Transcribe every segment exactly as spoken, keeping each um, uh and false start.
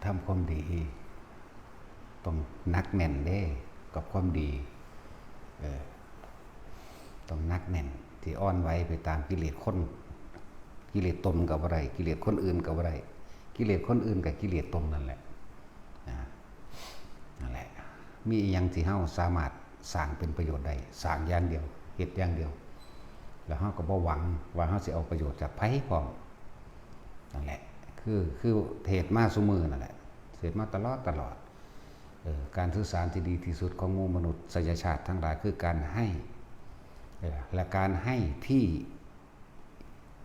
ทำความดี ต้องหนักแน่นเด้ กับความดี เออ ต้องหนักแน่น ที่อ่อนไหวไปตามกิเลสคน กิเลสตนก็บ่ได้ กิเลสคนอื่นก็บ่ได้ กิเลสคนอื่นกับกิเลสตนนั่นแหละ นะ นั่นแหละ มีอิหยังที่เฮาสามารถสร้างเป็นประโยชน์ได้ สร้างอย่างเดียว เฮ็ดอย่างเดียว แล้วเฮาก็บ่หวังว่าเฮาสิเอาประโยชน์จากไผพร้อม นั่นแหละ คือ คือเทศน์มาซุมื้อนั่นแหละ เทศน์มาตลอด ตลอด เออ การสื่อสารที่ดีที่สุดของหมู่มนุษยชาติทั้งหลายคือการให้ เออ และการให้ที่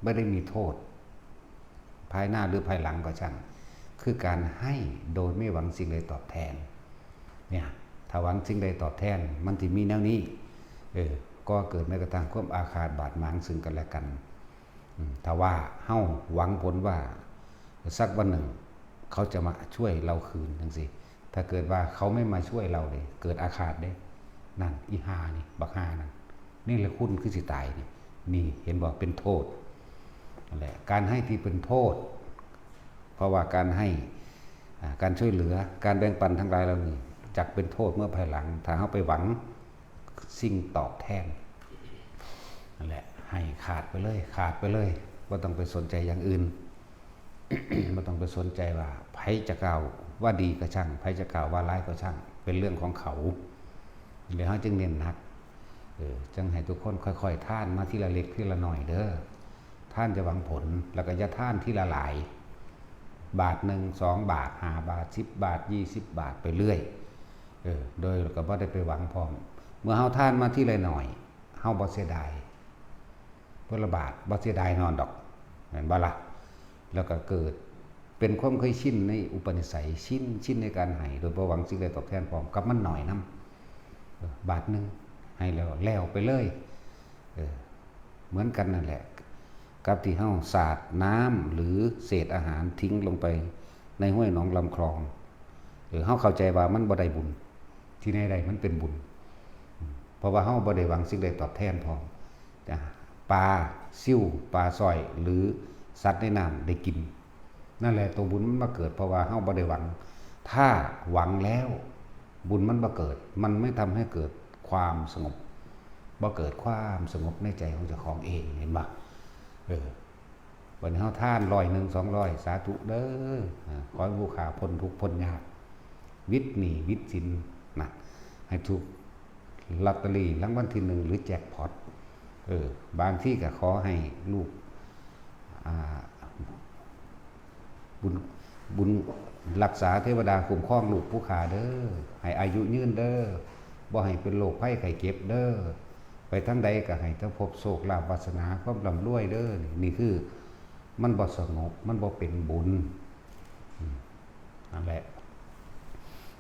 ไม่ได้มีโทษ ภายหน้าหรือภายหลังก็ช่าง คือการให้โดยไม่หวังสิ่งใดตอบแทน เนี่ย ถ้าหวังสิ่งใดตอบแทน มันสิมีแนวนี้ เออ ก่อเกิดแม้กระทั่งความอาฆาตบาดหมางซึ่งกันและกัน อืม ถ้าว่าเฮาหวังผลว่าสักวันหนึ่งเขาจะมาช่วยเราคืนจั่งซี้ ถ้าเกิดว่าเขาไม่มาช่วยเราเลย เกิดอาฆาตเด้ นั่น อีห่านี่ บักห่านั่น นี่แหละคุณคือสิตายนี่ นี่เห็นบ่ เป็นโทษ นั่นแหละ การให้ที่เป็นโทษ เพราะว่าการให้ อ่า การช่วยเหลือ การแบ่งปันทั้งหลายเหล่านี้ จักเป็นโทษเมื่อภายหลัง ถ้าเฮาไปหวังสิ่งตอบแทน นั่นแหละ ให้ขาดไปเลย ขาดไปเลย บ่ต้องไปสนใจอย่างอื่น บ่ต้องไปสนใจว่าไผจะกล่าวว่าดีก็ช่าง ไผจะกล่าวว่าร้ายก็ช่าง เป็นเรื่องของเขา แล้วเฮาจึงเน้นหนัก เออ จังให้ทุกคนค่อยๆทานมาทีละเล็กทีละน้อยเด้อ ทานจะหวังผล แล้วก็อย่าทานทีละหลาย บาทหนึ่ง สองบาท ห้าบาท สิบบาท ยี่สิบบาท ไปเรื่อย เออ โดยก็บ่ได้ไปหวังพร้อม เมื่อเฮาทานมาทีละน้อย เฮาบ่เสียดาย เพิ่นละบาท บ่เสียดายนอนดอก แม่นบ่ล่ะ แล้วก็เกิดเป็นความเคยชินในอุปนิสัย ชิน ชินในการให้ โดยบ่หวังสิ่งใดตอบแทนพร้อม กับมันน้อยนำ เออ บาทหนึ่ง ให้แล้ว แล้วไปเลย เออ เหมือนกันนั่นแหละ กับที่เฮาสาดน้ำหรือเศษอาหารทิ้งลงไปในห้วยหนองลำคลอง เออ เฮาเข้าใจว่ามันบ่ได้บุญ ที่แน่ใดมันเป็นบุญ เพราะว่าเฮาบ่ได้หวังสิ่งใดตอบแทนพร้อม จ้ะ ปลาซิว ปลาสร้อย หรือสัตว์ในน้ำได้กิน นั่นแหละ ตัวบุญมันมาเกิด เพราะว่าเฮาบ่ได้หวัง ถ้าหวังแล้ว บุญมันบ่เกิด มันไม่ทำให้เกิดความสงบ บ่เกิดความสงบในใจของเจ้าของเอง เห็นบ่ เออ บัดนี้เฮาทานร้อยหนึ่ง สองร้อย สาธุเด้อ อ่า ขอให้ผู้ข้าพ้นทุกข์พ้นยาก วิดหนี้วิดสินนะ ให้ถูกลอตเตอรี่รางวัลที่หนึ่ง หรือแจ็คพอต เออ บางทีก็ขอให้ลูก อ่า บุญ บุญรักษาเทวดาคุ้มครองลูกผู้ข้าเด้อ ให้อายุยืนเด้อ บ่ให้เป็นโรคภัยไข้เจ็บเด้อ ไปทางใดก็ให้แต่พบโชคลาภวาสนาความร่ำรวยเด้อ นี่ นี่คือมันบ่สงบ มันบ่เป็นบุญ อืม นั่นแหละ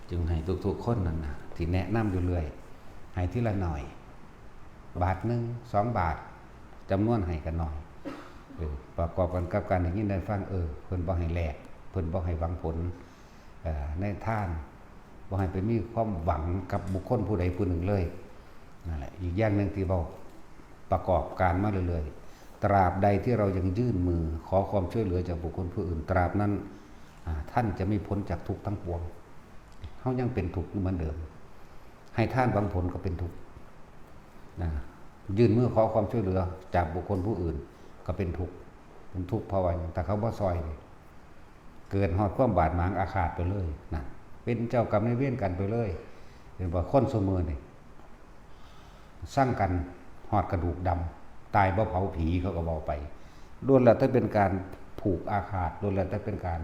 จึงให้ทุกๆคนนั่นนะ ที่แนะนำอยู่เรื่อย ให้ทีละหน่อย บาทหนึ่ง สองบาท จำนวนให้ก็น้อย เออ ประกอบกันกับการได้ยินได้ฟัง เออ เพิ่นบ่ให้แลก เพิ่นบ่ให้หวังผล เอ่อ ในทาน บ่ให้ไปมีความหวังกับบุคคลผู้ใดผู้หนึ่งเลย นั่นแหละ อีกอย่างหนึ่งที่เว้าประกอบการมาเรื่อยๆ ตราบใดที่เรายังยื่นมือขอความช่วยเหลือจากบุคคลผู้อื่น ตราบนั้น อ่า ท่านจะไม่พ้นจากทุกข์ทั้งปวง เฮายังเป็นทุกข์อยู่เหมือนเดิม ให้ทานหวังผลก็เป็นทุกข์ นะ ยื่นมือขอความช่วยเหลือจากบุคคลผู้อื่นก็เป็นทุกข์ เป็นทุกข์เพราะว่าหยัง ถ้าเขาบ่ซอยนี่ เกิดฮอดความบาดหมางอาฆาตไปเลย นั่น เป็นเจ้ากรรมนายเวรกันไปเลย เห็นบ่ คนซุมื้อนี่ ซังกันฮอดกระดูกดำ ตายบ่เผาผีเขาก็เว้าไป ล้วนแล้วแต่เป็นการผูกอาฆาต ล้วนแล้วแต่เป็นการ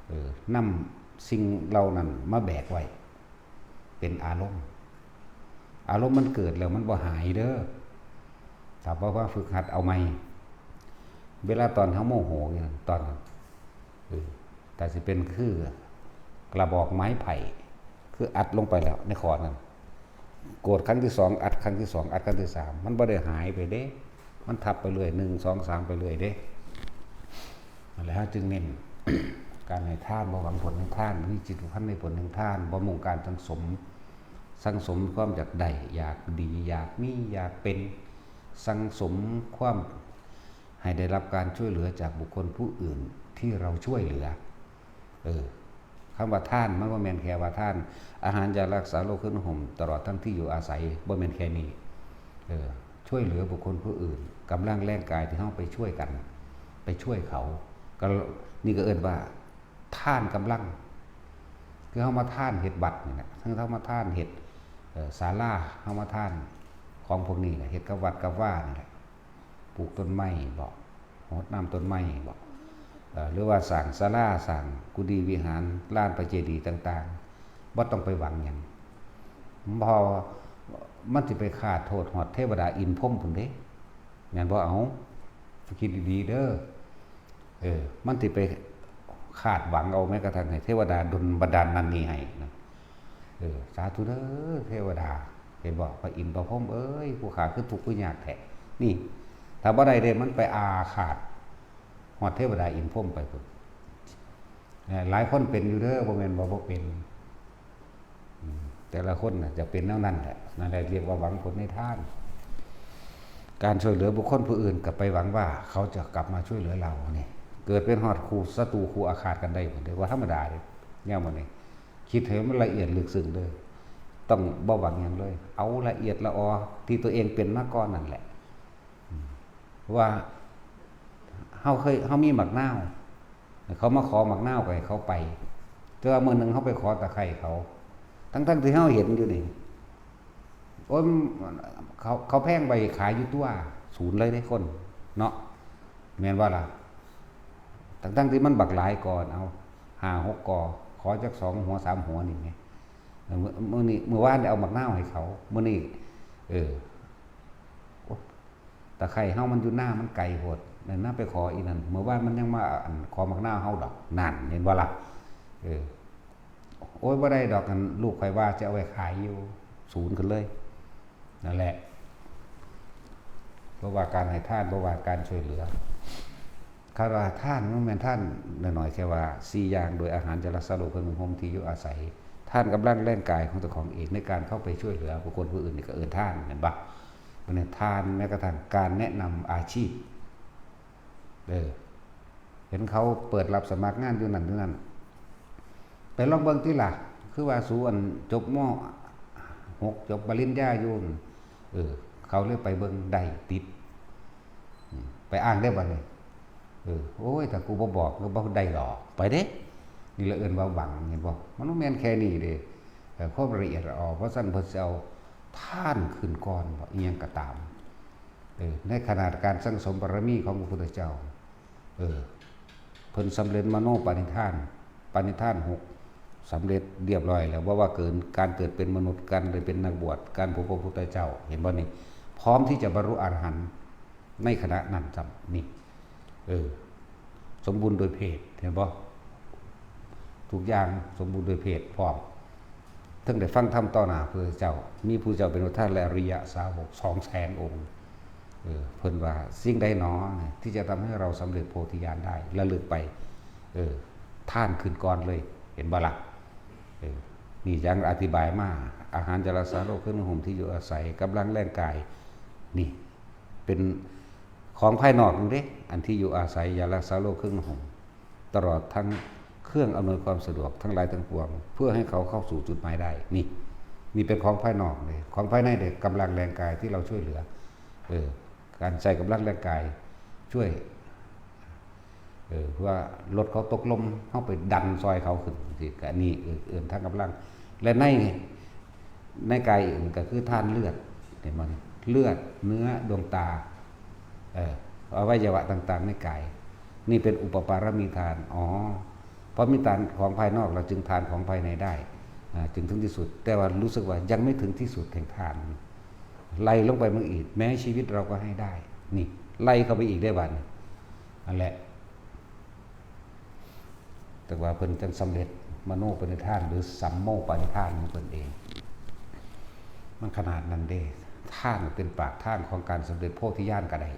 เอ่อ นำสิ่งเหล่านั้นมาแบกไว้ เป็นอารมณ์ อารมณ์มันเกิดแล้วมันบ่หายเด้อ ถ้าบ่ว่าฝึกหัดเอาใหม่ เวลาตอนเฮาโมโหอยู่นั่น ตอนนั้น เออ แต่สิเป็นคือกระบอกไม้ไผ่ คืออัดลงไปแล้วในขอนั้น โกรธครั้งที่สอง อัดครั้งที่สอง อัดครั้งที่สาม มันบ่ได้หายไปเด้ มันทับไปเรื่อย หนึ่ง สอง สาม ไปเรื่อยเด้ นั่นแหละ จึงเน้น การให้ทาน บ่หวังผลแห่งทาน มีจิตผูกพันในผลแห่งทาน บ่มุ่งการสังสม สังสมความอยากได้ อยากดี อยากมี อยากเป็น สังสมความให้ได้รับการช่วยเหลือจากบุคคลผู้อื่นที่เราช่วยเหลือ เออ คำว่าทานมันบ่แม่นแค่ว่าทานอาหาร ยารักษาโรค เครื่องนุ่งห่ม ตลอดทั้งที่อยู่อาศัย บ่แม่นแค่นี้ เออ ช่วยเหลือบุคคลผู้อื่น กำลังแรงกายที่เฮาไปช่วยกัน ไปช่วยเขา ก็ นี่ก็เอิ้นว่าทานกำลัง คือเฮามาทานเฮ็ดวัดนี่แหละ คือเฮามาทานเฮ็ด เอ่อ ศาลา เฮามาทานของพวกนี้แหละ เฮ็ดกับวัดกับวานี่แหละ ปลูกต้นไม้บ่ รดน้ำต้นไม้บ่ เอ่อ หรือว่าสร้างศาลา สร้างกุฏิวิหาร ลานพระเจดีย์ต่างๆ บ่ต้องไปหวังหยัง เพราะมันสิไปคาดโทษฮอดเทวดาอินพรหมพุ้นเด้ แม่นบ่ เอา คิดดีๆ เด้อ เออ มันสิไปคาดหวังเอาแม้กระทั่งให้เทวดาดลบันดาลนั่นนี่ให้นะ เออ สาธุเด้อเทวดา เห็นบ่ พระอินทร์พระพรหมเอ้ย ผู้ข้าคือทุกข์คือยากแท้ นี่ ถ้าบ่ได้เด้ มันไปอาฆาตฮอดเทวดาอินพรหมไปพุ้น เอ่อ หลายคนเป็นอยู่เด้อ บ่แม่นว่าบ่เป็น อืม แต่ละคนน่ะจะเป็นแนวนั้นแหละ นั่นแหละเรียกว่าหวังผลในทาน การช่วยเหลือบุคคลผู้อื่นก็ไปหวังว่าเขาจะกลับมาช่วยเหลือเรานี่ เกิดเป็นฮอดคู่ศัตรูคู่อาฆาตกันได้พุ้น เรียกว่าธรรมดาเด้ แนวหมู่นี้ คิดให้มันละเอียดลึกซึ้งเด้อ ต้องบ่หวังหยังเลย เอาละเอียดละออที่ตัวเองเป็นมาก่อนนั่นแหละ อืม ว่าเฮาเคย เฮามีหมากนาว เขามาขอหมากนาวก็ให้เขาไป แต่ว่ามื้อหนึ่งเฮาไปขอตะไคร้เขา ทั้งๆที่เฮาเห็นอยู่นี่ โอ้ย เขา เขาแพงไปขายอยู่ตัว ศูนย์เลยเด้คน เนาะ แม่นบ่ล่ะ ทั้งๆที่มันบักหลายกอ เอา ห้าหกกอ ขอจักสองหัวสามหัวนี่ไง เออ มื้อ มื้อนี้ มื้อวานได้เอาหมากนาวให้เขา มื้อนี้ เออ โอ๊ย ตะไคร้เฮามันอยู่นา มันไกลโพด นั่นนะ ไปขออีนั่น มื้อวานมันยังมา อั่น ขอหมากนาวเฮาดอก นั่น เห็นบ่ล่ะ เออ โอ๊ย บ่ได้ดอก อันลูกข้อยว่าจะเอาไว้ขายอยู่ ศูนย์ขึ้นเลย นั่นแหละ บ่ว่าการให้ทาน บ่ว่าการช่วยเหลือ คำว่าทานมันแม่นทานน้อยๆ แค่ว่าสี่อย่าง โดยอาหาร ยารักษาโรค เครื่องนุ่งห่ม ที่อยู่อาศัย ทานกำลังแรงกายของเจ้าของเองในการเข้าไปช่วยเหลือบุคคลผู้อื่นนี่ก็เอิ้นทาน แม่นบ่ เพราะฉะนั้นทานแม้กระทั่งการแนะนำอาชีพ เออ เห็นเขาเปิดรับสมัครงานอยู่นั่นอยู่นั่น ไปลองเบิ่งติล่ะ คือว่าสูอันจบ ม.หก จบปริญญาอยู่นั่น เออ เขาเลยไปเบิ่งได้ติด อืม ไปอ้างได้บัดนี้ เออ โอ้ย ถ้ากูบ่บอกก็บ่ได้ดอก ไปเด้ นี่ละเอิ้นว่าหวัง เห็นบ่ มันบ่แม่นแค่นี้เด้ เออ ความละเอียดละออ เพราะฉะนั้นเพิ่นสิเอาทานขึ้นก่อนบ่ อิหยังก็ตาม เออ ในขนาดการสั่งสมบารมีของพระพุทธเจ้า เออ เพิ่นสำเร็จมโนปณิธาน ปณิธานหก สำเร็จเรียบร้อยแล้ว บ่ว่าเกิด การเกิดเป็นมนุษย์ การได้เป็นนักบวช การพบพระพุทธเจ้า เห็นบ่นี่ พร้อมที่จะบรรลุอรหันต์ในขณะนั้นซ้ำ นี่ เออ สมบูรณ์โดยเพศ เห็นบ่ ทุกอย่างสมบูรณ์โดยเพศพร้อม เทิงได้ฟังธรรมต่อหน้าพระพุทธเจ้า มีพระพุทธเจ้าเป็นประธานและอริยสาวกสองแสนองค์ เออ เพิ่นว่าสิ่งใดหนอที่จะทำให้เราสำเร็จโพธิญาณได้ ระลึกไป เออ ทานขึ้นก่อนเลย เห็นบ่ล่ะ เออ นี่ยังอธิบายมา อาหาร ยารักษาโรค เครื่องนุ่งห่ม ที่อยู่อาศัย กำลังแรงกาย นี่ เป็นของภายนอกนั่นเด้ อันที่อยู่อาศัย ยารักษาโรค เครื่องนุ่งห่ม ตลอดทั้งเครื่องอำนวยความสะดวกทั้งหลายทั้งปวง เพื่อให้เขาเข้าสู่จุดหมายได้ นี่ นี่เป็นของภายนอกเลย ของภายในเด้ กำลังแรงกายที่เราช่วยเหลือ เออ การใช้กำลังแรงกายช่วย เออ เพื่อรถเขาตกหล่ม เฮาไปดันซอยเขาขึ้นจั่งซี้ ก็อันนี้ เออ เอิ้นทางกำลัง และใน ในกายอื่นก็คือทานเลือด เห็นบ่นี่ เลือด เนื้อ ดวงตา เออ อวัยวะต่างๆ ในกาย นี่เป็นอุปปารมีทาน อ๋อ เพราะมีทานของภายนอก เราจึงทานของภายในได้ อ่า จึงถึงที่สุด แต่ว่ารู้สึกว่ายังไม่ถึงที่สุดแห่งทาน ไล่ลงไปเมืองอีก แม้ชีวิตเราก็ให้ได้ นี่ ไล่เข้าไปอีกได้บัดนี้ นั่นแหละ แต่ว่าเพิ่นจั่งสำเร็จมโนปณิธาน หรือสัมโมปณิธานของเพิ่นเอง มันขนาดนั้นเด้ ทานเป็นปากทางของการสำเร็จโพธิญาณก็ได้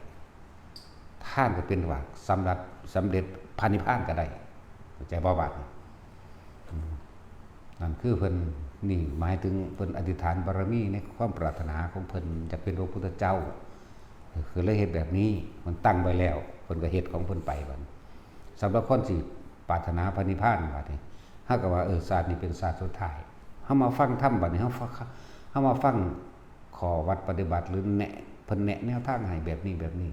ทานก็เป็นปากสำหรับสำเร็จพระนิพพานก็ได้ เข้าใจบ่บัดนี้ อืม นั่นคือเพิ่น นี่หมายถึงเพิ่นอธิษฐานบารมีในความปรารถนาของเพิ่นอยากเป็นพระพุทธเจ้า คือเลยเฮ็ดแบบนี้ มันตั้งไว้แล้ว เพิ่นก็เฮ็ดของเพิ่นไปบัดนี้ สำหรับคนที่ปรารถนาพระนิพพานบัดนี้ เฮาก็ว่า เออ ชาตินี้เป็นชาติสุดท้าย เฮามาฟังธรรมบัดนี้ เฮาฟัง เฮามาฟังข้อวัดปฏิบัติ หรือแนะ เพิ่นแนะแนวทางให้แบบนี้แบบนี้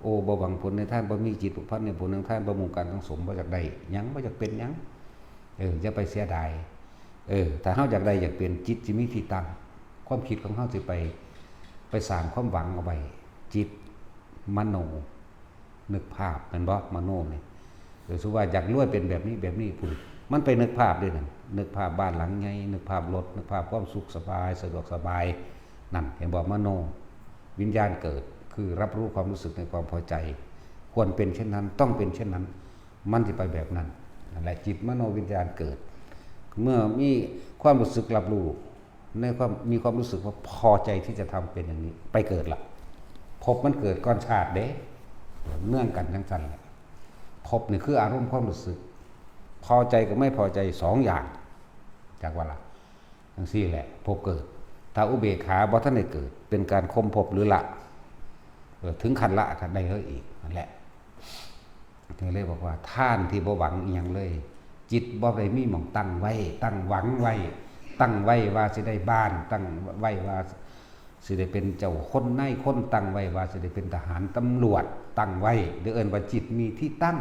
โอ้ บ่หวังผลในทาน บ่มีจิตผูกพันในผลแห่งทาน บ่มุ่งการสังสม บ่อยากได้หยัง บ่อยากเป็นหยัง เออ อย่าไปเสียดาย เออ ถ้าเฮาอยากได้อยากเป็น จิตสิมีที่ตั้ง ความคิดของเฮาสิไป ไปสร้างความหวังเอาไว้ จิต มโน นึกภาพ แม่นบ่ มโนนี่ เออ สมมุติว่าอยากรวยเป็นแบบนี้แบบนี้ พุ้น มันไปนึกภาพเด้นั่น นึกภาพบ้านหลังใหญ่ นึกภาพรถ นึกภาพความสุขสบาย สะดวกสบาย นั่น เห็นบ่ มโน วิญญาณเกิด คือรับรู้ความรู้สึกในความพอใจ ควรเป็นเช่นนั้น ต้องเป็นเช่นนั้น มันสิไปแบบนั้น นั่นแหละ จิตมโนวิญญาณเกิด เมื่อมีความรู้สึกรับรู้ ในความ มีความรู้สึกว่าพอใจที่จะทำเป็นอย่างนี้ ไปเกิดละ ภพมันเกิดก่อนชาติเด้ เนื่องกันจั่งซั่นแหละ ภพนี่คืออารมณ์ความรู้สึก พอใจกับไม่พอใจสองอย่าง จักว่าล่ะ จั่งซี้แหละ ภพเกิด ถ้าอุเบกขาบ่ทันได้เกิด เป็นการข่มภพหรือละ เออ ถึงขั้นละก็ได้เลยอีก นั่นแหละ ถึงเลยบอกว่า ทานที่บ่หวังอิหยังเลย จิตบ่ได้มีหม่องตั้งไว้ ตั้งหวังไว้ ตั้งไว้ว่าสิได้บ้าน ตั้งไว้ว่าสิได้เป็นเจ้าคนนายคน ตั้งไว้ว่าสิได้เป็นทหารตำรวจ ตั้งไว้ เดี๋ยวเอิ้นว่าจิตมีที่ตั้ง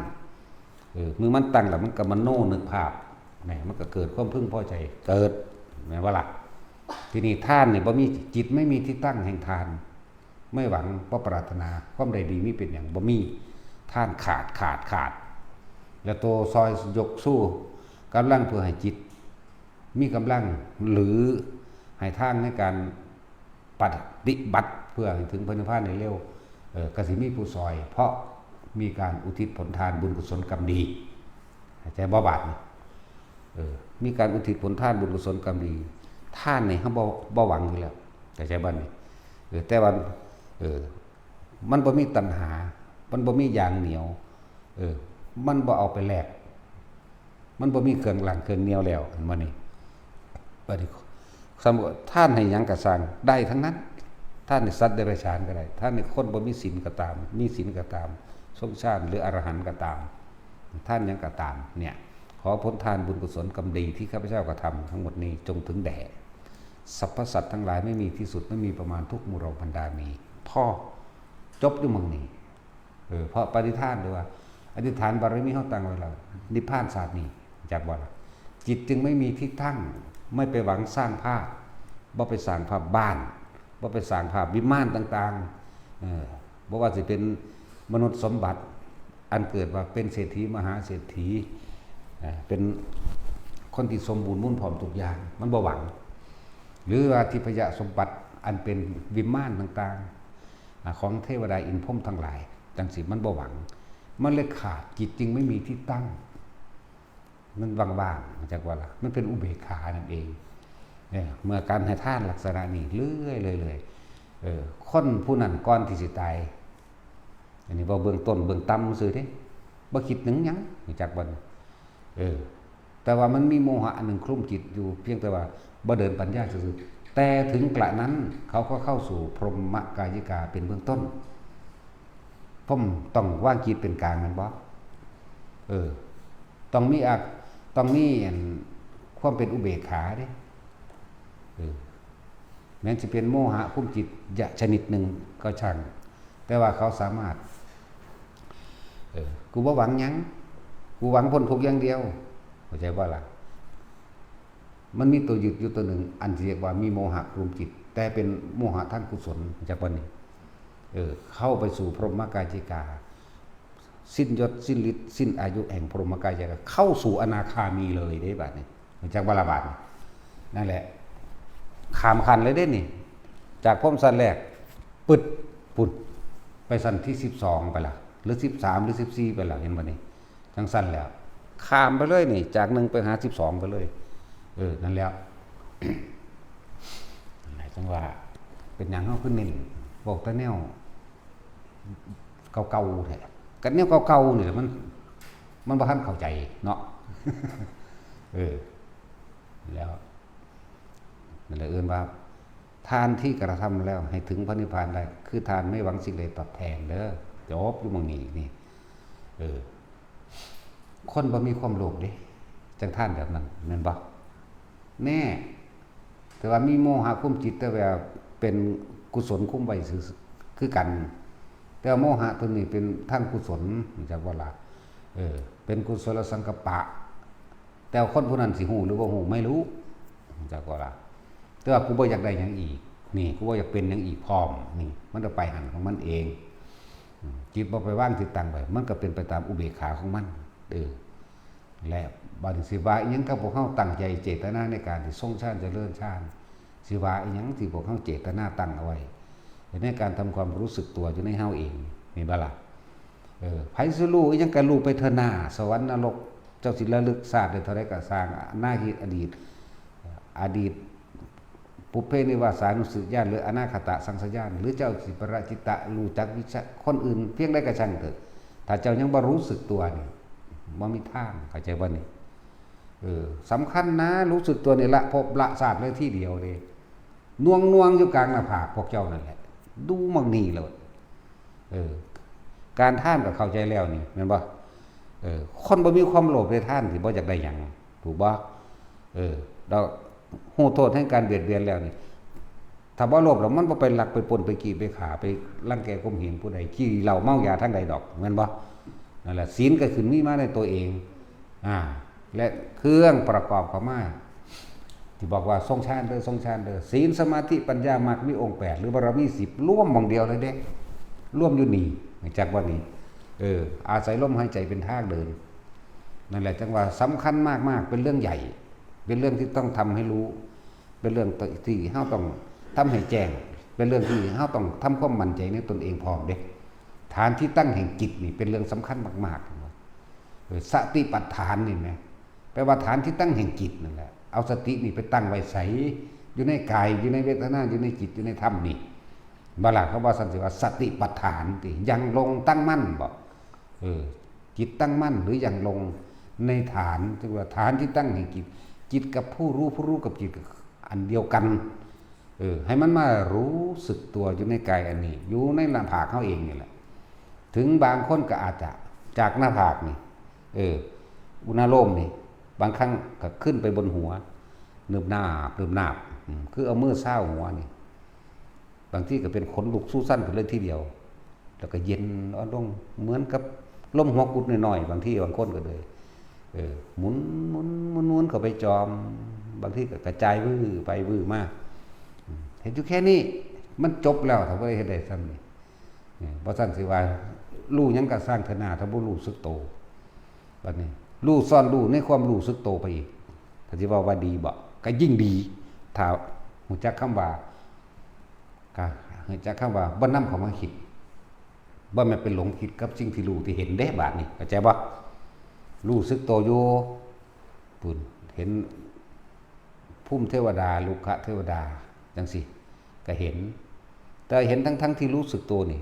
เออ มือมันตั้งแล้วมันก็มโนนึกภาพ นี่ มันก็เกิดความพึงพอใจ เกิด แม่นบ่ล่ะ ทีนี้ทานนี่บ่มี จิตไม่มีที่ตั้งแห่งทาน ไม่หวัง บ่ปรารถนา ความได้ดีมีเป็นหยัง บ่มี ทานขาด ขาด ขาด แล้วตัวซอยยกสู้กำลังเพื่อให้จิตมีกำลัง หรือให้ทางในการปฏิบัติเพื่อให้ถึงพระนิพพานได้เร็ว เออ ก็สิมีผู้ซอย เพราะมีการอุทิศผลทานบุญกุศลกรรมดี เข้าใจบ่บาดนี่ เออ มีการอุทิศผลทานบุญกุศลกรรมดี ทานนี่เฮาบ่ บ่หวังอยู่แล้ว เข้าใจบ่นี่ เออ แต่ว่า เออ มันบ่มีตัณหา มันบ่มีอย่างเหนียว เออ มันบ่เอาไปแลก มันบ่มีเครื่องลังเครื่องเหนี่ยวแล้ว เห็นบ่นี่ บัดนี้ สมมุติทานให้หยังก็ซ่าง ได้ทั้งนั้น ทานให้สัตว์เดรัจฉานก็ได้ ทานให้คนบ่มีศีลก็ตาม มีศีลก็ตาม สงฆ์ฌานหรืออรหันต์ก็ตาม ทานหยังก็ตาม เนี่ย ขอผลทานบุญกุศลกรรมดีที่ข้าพเจ้ากระทำทั้งหมดนี้จงถึงแด่สรรพสัตว์ทั้งหลายไม่มีที่สุด ไม่มีประมาณ ทุกหมู่เหล่าบรรดา มี พอ จบอยู่หม่องนี้ เออ เพราะปณิธาน หรือว่าอธิษฐานบารมีเฮาตั้งไว้แล้ว นิพพานชาตินี้ จักบ่ล่ะ จิตจึงไม่มีที่ตั้ง ไม่ไปหวังสร้างภาพ บ่ไปสร้างภาพบ้าน บ่ไปสร้างภาพวิมานต่างๆ เออ บ่ว่าสิเป็นมนุษย์สมบัติ อันเกิดว่าเป็นเศรษฐีมหาเศรษฐี อ่า เป็นคนที่สมบูรณ์พู้นพร้อมทุกอย่าง มันบ่หวัง หรือว่าทิพยสมบัติอันเป็นวิมานต่างๆ อ่า ของเทวดาอินทร์พรหมทั้งหลาย จั่งซี้มันบ่หวัง มันเลยขาด จิตจึงไม่มีที่ตั้ง มันว่างๆ จักว่าล่ะ มันเป็นอุเบกขานั่นเอง เนี่ย เมื่อการให้ทานลักษณะนี้เรื่อยๆ เรื่อยๆ เออ คนผู้นั้นก่อนที่สิตาย อันนี้เว้าเบื้องต้นเบื้องต่ำซื่อเด้ บ่คิดถึงหยัง รู้จักบ่นี่ เออ แต่ว่ามันมีโมหะอันหนึ่งคลุมจิตอยู่ เพียงแต่ว่าบ่เดินปัญญาซื่อๆ แต่ถึงกระนั้นเขาก็เข้าสู่พรหมกายิกาเป็นเบื้องต้น พรหมต้องวางจิตเป็นกลางแม่นบ่ เออ ต้องมีอัก ต้องมีอันความเป็นอุเบกขาเด้ เออ แม้นสิเป็นโมหะคุมจิตจะชนิดหนึ่งก็ช่าง แต่ว่าเขาสามารถ เออ กูบ่หวังหยัง กูหวังพ้นทุกข์อย่างเดียว เข้าใจบ่ล่ะ มันมีตัวยึดอยู่ตัวหนึ่ง อันที่เรียกว่ามีโมหะคลุมจิต แต่เป็นโมหะทางกุศล เข้าใจบ่นี่ เออ เข้าไปสู่พรหมกายิกา สิ้นยศ สิ้นฤทธิ์ สิ้นอายุแห่งพรหมกายิกา เข้าสู่อนาคามีเลยเด้ บาดนี้ รู้จักบ่ล่ะบาดนี้ นั่นแหละ ข้ามขั้นเลยเด้นี่ จากพรหมชั้นแรก ปึ๊ด ปุด ไปชั้นที่สิบสองไปละ หรือสิบสาม หรือสิบสี่ไปละ เห็นบ่นี่ จั่งซั่นแล้ว ข้ามไปเลยนี่ จากหนึ่งไปหาสิบสองไปเลย เออ นั่นแล้ว นั่นแหละจั่งว่า เป็นหยังเฮาคือเน้น บอกแต่แนว เก่าๆ แท้ กันแนวเก่าๆ นี่แหละมัน มันบ่ทันเข้าใจเนาะ เออ แล้ว นั่นแหละเอิ้นว่า ทานที่กระทำแล้วให้ถึงพระนิพพานได้ คือทานไม่หวังสิ่งใดตอบแทนเด้อ จบอยู่หม่องนี้นี่ เออ คนบ่มีความโลภเด้ จั่งทานแบบนั้น แม่นบ่? แน่ แต่ว่ามีโมหะคุมจิต แต่ว่าเป็นกุศลคุมไว้ซื่อๆ คือกัน แต่ว่าโมหะตัวนี้เป็นทางกุศล รู้จักบ่ล่ะ? เออ เป็นกุศลสังกัปปะ แต่ว่าคนผู้นั้นสิฮู้หรือบ่ฮู้ไม่รู้ รู้จักบ่ล่ะ? แต่ว่ากูบ่อยากได้หยังอีก นี่ กูบ่อยากเป็นหยังอีกพร้อม นี่ มันจะไปหั้นของมันเอง อืม จิตบ่ไปวางที่ตั้งไว้ มันก็เป็นไปตามอุเบกขาของมัน เออ และบัดนี้สิว่าอิหยัง ถ้าพวกเฮาตั้งใจเจตนาในการที่ทรงฌานเจริญฌาน สิว่าอิหยังที่พวกเฮาเจตนาตั้งเอาไว้ ในการทำความรู้สึกตัวอยู่ในเฮาเอง แม่นบ่ล่ะ? เออ ไผสิรู้อิหยังก็รู้ไปเถอะนา สวรรค์นรก เจ้าสิระลึกชาติได้เท่าใดก็ซ่าง อนาคต อดีต อดีต ปุพเพนิวาสานุสติญาณ หรืออนาคตสังสยญาณ หรือเจ้าสิปรจิตตะรู้จักวิชาคนอื่นเพียงใดก็ช่างเถอะ ถ้าเจ้ายังบ่รู้สึกตัวนี่ บ่มีทาง เข้าใจบ่นี่? เออ สำคัญนะ รู้สึกตัวนี่ละภพละชาติเลยทีเดียวเด้ น่วงๆ อยู่กลางหน้าผากพวกเจ้านั่นแหละ ดูหม่องนี่โลด เออ การทานก็เข้าใจแล้วนี่ แม่นบ่? เออ คนบ่มีความโลภในทานสิบ่อยากได้หยัง ถูกบ่? เออ แล้วฮู้โทษแห่งการเบียดเบียนแล้วนี่ ถ้าบ่โลภแล้วมันบ่ไปลักไปปล้นไปจี้ไปฆ่าไปรังแกข่มเหงผู้ใด ขี้เหล้าเมายาทางใดดอก แม่นบ่? นั่นแหละ ศีลก็ขึ้นมีมาในตัวเอง อ่า และเครื่องประกอบเข้ามา ที่บอกว่าทรงฌานเด้อ ทรงฌานเด้อ ศีล สมาธิ ปัญญา มรรค มีองค์แปด หรือบารมีสิบ รวมหม่องเดียวเลยเด้ รวมอยู่นี่ รู้จักบ่นี่? เออ อาศัยลมหายใจเป็นทางเดิน นั่นแหละจั่งว่าสำคัญมากๆ เป็นเรื่องใหญ่ เป็นเรื่องที่ต้องทำให้รู้ เป็นเรื่องที่เฮาต้องทำให้แจ้ง เป็นเรื่องที่เฮาต้องทำความมั่นใจในตนเองพร้อมเด้ ฐานที่ตั้งแห่งจิตนี่เป็นเรื่องสำคัญมากๆ เออ สติปัฏฐานนี่แหม แปลว่าฐานที่ตั้งแห่งจิตนั่นแหละ เอาสตินี่ไปตั้งไว้ไส อยู่ในกาย อยู่ในเวทนา อยู่ในจิต อยู่ในธรรมนี่ บ่ล่ะ เขาว่าซั่นสิว่าสติปัฏฐานติ ยังลงตั้งมั่นบ่ เออ จิตตั้งมั่นหรือยังลงในฐาน เรียกว่าฐานที่ตั้งแห่งจิต จิตกับผู้รู้ ผู้รู้กับจิตก็อันเดียวกัน เออ ให้มันมารู้สึกตัวอยู่ในกายอันนี้ อยู่ในหน้าผากเฮาเองนี่แหละ ถึงบางคนก็อาจจะจากหน้าผากนี่ เออ อุณาโลมนี่ บางครั้งก็ขึ้นไปบนหัว นึบนาบ นึบนาบ อืม คือเอามือซาวหัวนี่ บางทีก็เป็นขนลุกสู้สั้นขึ้นเลยทีเดียว แล้วก็เย็นอ่อนลง เหมือนกับลมหัวกุดน้อยๆ บางทีบางคนก็เลย เออ หมุน หมุน หมุน หมุนเข้าไปจอม บางทีก็กระจายวื้อไปวื้อมา อืม เฮ็ดอยู่แค่นี้ มันจบแล้ว ถ้าบ่ได้เฮ็ดได้ซ่ำนี่ เออ บ่ซั้นสิว่า รู้หยังก็ซ่างเถอะนา ถ้าบ่รู้สึกโต บัดนี้ รู้ซ้อนรู้ในความรู้สึกโตไปอีก ถ้าสิเว้าว่าดีบ่ ก็ยิ่งดี ถ้ารู้จักคำว่า ก็รู้จักคำว่าบ่นำเข้ามาคิด บ่แม่นไปหลงคิดกับสิ่งที่รู้ที่เห็นเด้ บาดนี้ เข้าใจบ่? รู้สึกโตอยู่ พู้น เห็นภูมิเทวดา รุกขเทวดา จั่งซี้ ก็เห็น แต่เห็นทั้งๆ ที่รู้สึกโตนี่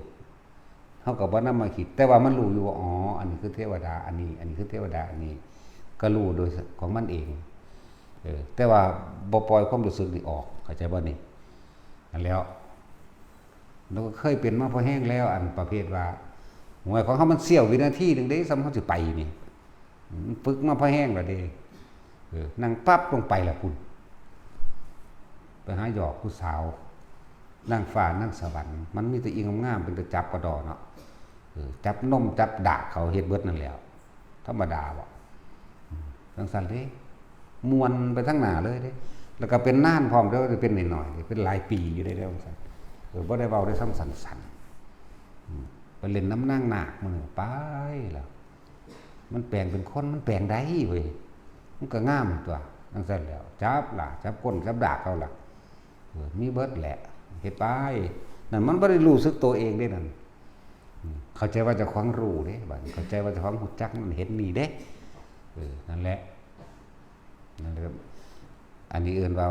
เฮาก็บ่นำมาคิด แต่ว่ามันรู้อยู่ว่า อ๋อ อันนี้คือเทวดา อันนี้ อันนี้คือเทวดา อันนี้ ก็รู้โดยของมันเอง เออ แต่ว่าบ่ปล่อยความรู้สึกนี่ออก เข้าใจบ่นี่? นั่นแหล้ว แล้วก็เคยเป็นมาพอแฮงแล้ว อันประเภทว่า หวยของเฮามันเสี้ยววินาทีหนึ่งเด้ ส่ำเฮาสิไปนี่ อืม ฝึกมาพอแฮงแล้วเด้ เออ นั่งปั๊บลงไปละพุ้น ไปหาหยอกผู้สาว นางฟ้านางสวรรค์ มันมีแต่อีงามๆ เป็นตาจับกระดอเนาะ เออ จับนมจับดากเขาเฮ็ดเบิดนั่นแหล้ว ธรรมดาบ่ อืม จั่งซั้นเด้ ม่วนไปทั้งหน้าเลยเด้ แล้วก็เป็นนานพร้อมเด้อ บ่ได้เป็นน้อยๆ เด้ เป็นหลายปีอยู่เด้ จั่งซั้น เออ บ่ได้เว้าได้ซ้ำสั้นๆ อืม ไปเล่นนำนางนาคมื้อหนึ่ง ไปแล้ว มันแปลงเป็นคน มันแปลงได้เว้ย มันก็งามตั๊ว จั่งซั้นแหล้ว จับล่ะ จับก้น จับดากเขาล่ะ เออ มีเบิดแหละ เฮ็ดไป นั่นมันบ่ได้รู้สึกตัวเองเด้นั่น อืม เข้าใจว่าเจ้าของรู้เด้ บัดนี้เข้าใจว่าเจ้าของรู้จักนั่นเห็นนี่เด้ เออ นั่นแหละ นั่นแหละ อันนี้เอิ้นว่า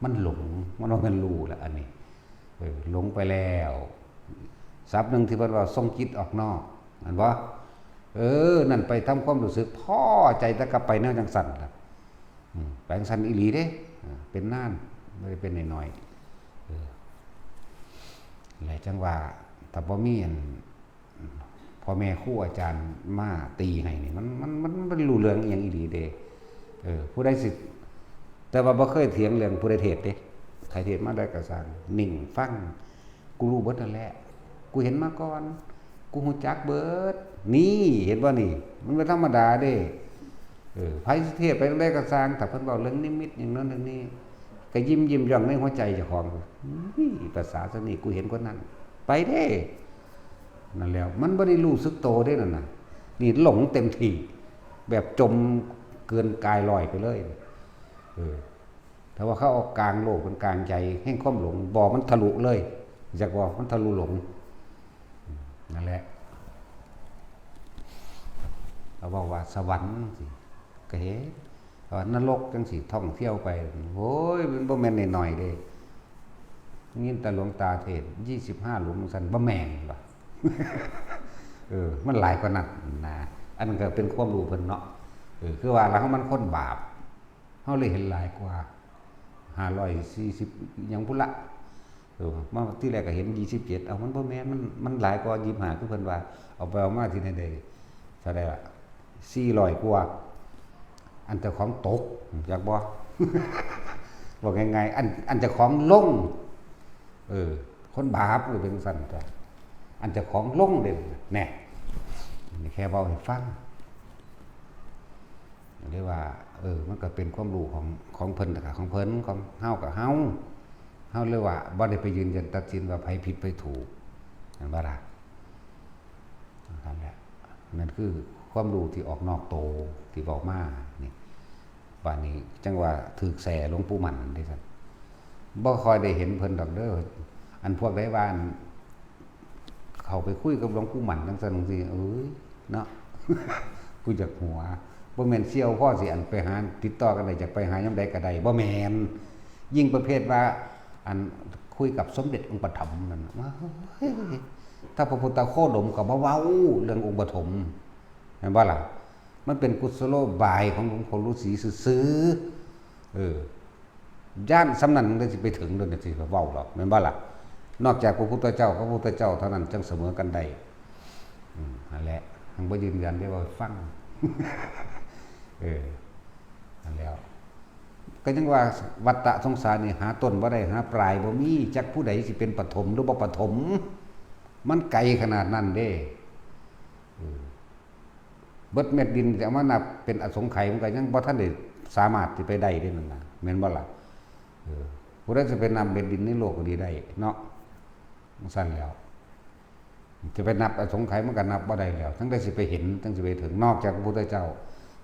มันหลง มันบ่แม่นรู้ละ อันนี้ เออ หลงไปแล้ว ศัพท์หนึ่งที่เพิ่นว่าส่งจิตออกนอก แม่นบ่? เออ นั่นไปทำความรู้สึกพอใจ แต่กลับไปแนวจั่งซั้นล่ะ อืม ไปจั่งซั้นอีหลีเด้ อ่า เป็นนาน บ่ได้เป็นน้อยๆ เออ และจั่งว่า ถ้าบ่มีอัน พ่อแม่ครูอาจารย์มาตีให้นี่ มัน มัน มัน มันบ่รู้เรื่องอิหยังอีหลีเด้ เออ ผู้ใดสิ แต่ว่าบ่เคยเถียงเรื่องผู้ใดเทศน์เด้ ใครเทศน์มาได้ก็ซ่าง นิ่งฟัง กูรู้เบิดนั่นแหละ กูเห็นมาก่อน กูฮู้จักเบิด นี่ เห็นบ่นี่ มันบ่ธรรมดาเด้ เออ ไผสิเทศน์ไปจั่งใดก็ซ่าง ถ้าเพิ่นเว้าเรื่องนิมิตอย่างนั้นอย่างนี้ ก็ยิ้มยิ้มย่องในหัวใจเจ้าของ อุ้ย ภาษาซะนี่ กูเห็นคนนั้น ไปเด้ นั่นแหล้ว มันบ่ได้รู้สึกโตเด้นั่นน่ะ นี่หลงเต็มที่ แบบจมเกินกายลอยไปเลย เออ ถ้าว่าเขาเอากลางโลกเป็นกลางใจ แห่งความหลง บ่มันทะลุเลย จักว่ามันทะลุหลง นั่นแหละ เขาบอกว่าสวรรค์สิ ก็เห็น ว่านรกจังสิท่องเที่ยวไป โอ้ย มันบ่แม่นน้อยๆเด้ ยินแต่หลวงตาเทศน์ ยี่สิบห้าหลุมซั่น บ่แม่นบ่ เออ มันหลายกว่านั้นนะ อันนั้นก็เป็นความรู้เพิ่นเนาะ เออ คือว่าแล้วมันคนบาป เฮาเลยเห็นหลายกว่า ห้าร้อยสี่สิบ หยังพุ้นละ เออ มาที่แรกก็เห็น ยี่สิบเจ็ด เอ้า มันบ่แม่น มัน มันหลายกว่า ยี่สิบห้า คือเพิ่นว่า เอาไปเอามาที่ไหนได้ เท่าใดล่ะ สี่ร้อยกว่า อันเจ้าของตก จักบ่ บอกง่ายๆ อัน อันเจ้าของลง เออ คนบาปก็เป็นซั่นจ้ะ อันเจ้าของลงเด้ แน่ นี่แค่เว้าให้ฟัง เรียกว่า เออ มันก็เป็นความรู้ของ ของเพิ่นกับของเพิ่น ของเฮากับเฮา เฮาเลยว่าบ่ได้ไปยืนยันตัดสินว่าไผผิดไผถูก แม่นบ่ล่ะ นั่นแหละ นั่นคือความรู้ที่ออกนอกโตที่เว้ามานี่ บาดนี้จั่งว่าถืกแซ่หลวงปู่หมั่นเด้ซั่น บ่ค่อยได้เห็นเพิ่นดอกเด้อ อันพวกใดว่าอัน เข้าไปคุยกับหลวงปู่หมั่นจั่งซั่นจั่งซี้ เอ้ย เนาะ กูอยากหัว บ่แม่นเสี่ยวพอสิอันไปหาติดต่อกันได้ อยากไปหายามใดก็ได้ บ่แม่น ยิ่งประเภทว่า อันคุยกับสมเด็จองค์ปฐมนั่นน่ะ ว่า เฮ้ย ถ้าพระพุทธโคดมก็บ่เว้าเรื่ององค์ปฐม แม่นบ่ล่ะ มันเป็นกุศโลบายของหลวงพ่อฤาษีซื่อๆ เออ ย่านส่ำนั้นมันสิไปถึงโดยสิเว้าหรอก แม่นบ่ล่ะ นอกจากพระพุทธเจ้ากับพระพุทธเจ้าเท่านั้นจั่งเสมอกันได้ อืม นั่นแหละ ยังบ่ยืนยันได้ว่าฟัง เออ นั่นแหล้ว ก็ยังว่าวัฏฏะสงสารนี่หาต้นบ่ได้ หาปลายบ่มี จักผู้ใดสิเป็นปฐมหรือบ่ปฐม มันไกลขนาดนั้นเด้ เออ เบิดเม็ดดินจะเอามานับเป็นอสงไขย มันก็ยังบ่ทันได้สามารถสิไปได้เด้นั่นน่ะ แม่นบ่ล่ะ เออ ผู้ใดสิไปนับเม็ดดินในโลกก็ดีได้เนาะ จั่งซั่นแหล้ว จะไปนับอสงไขยมันก็นับบ่ได้แล้ว ทั้งใดสิไปเห็น ทั้งสิไปถึง นอกจากพระพุทธเจ้า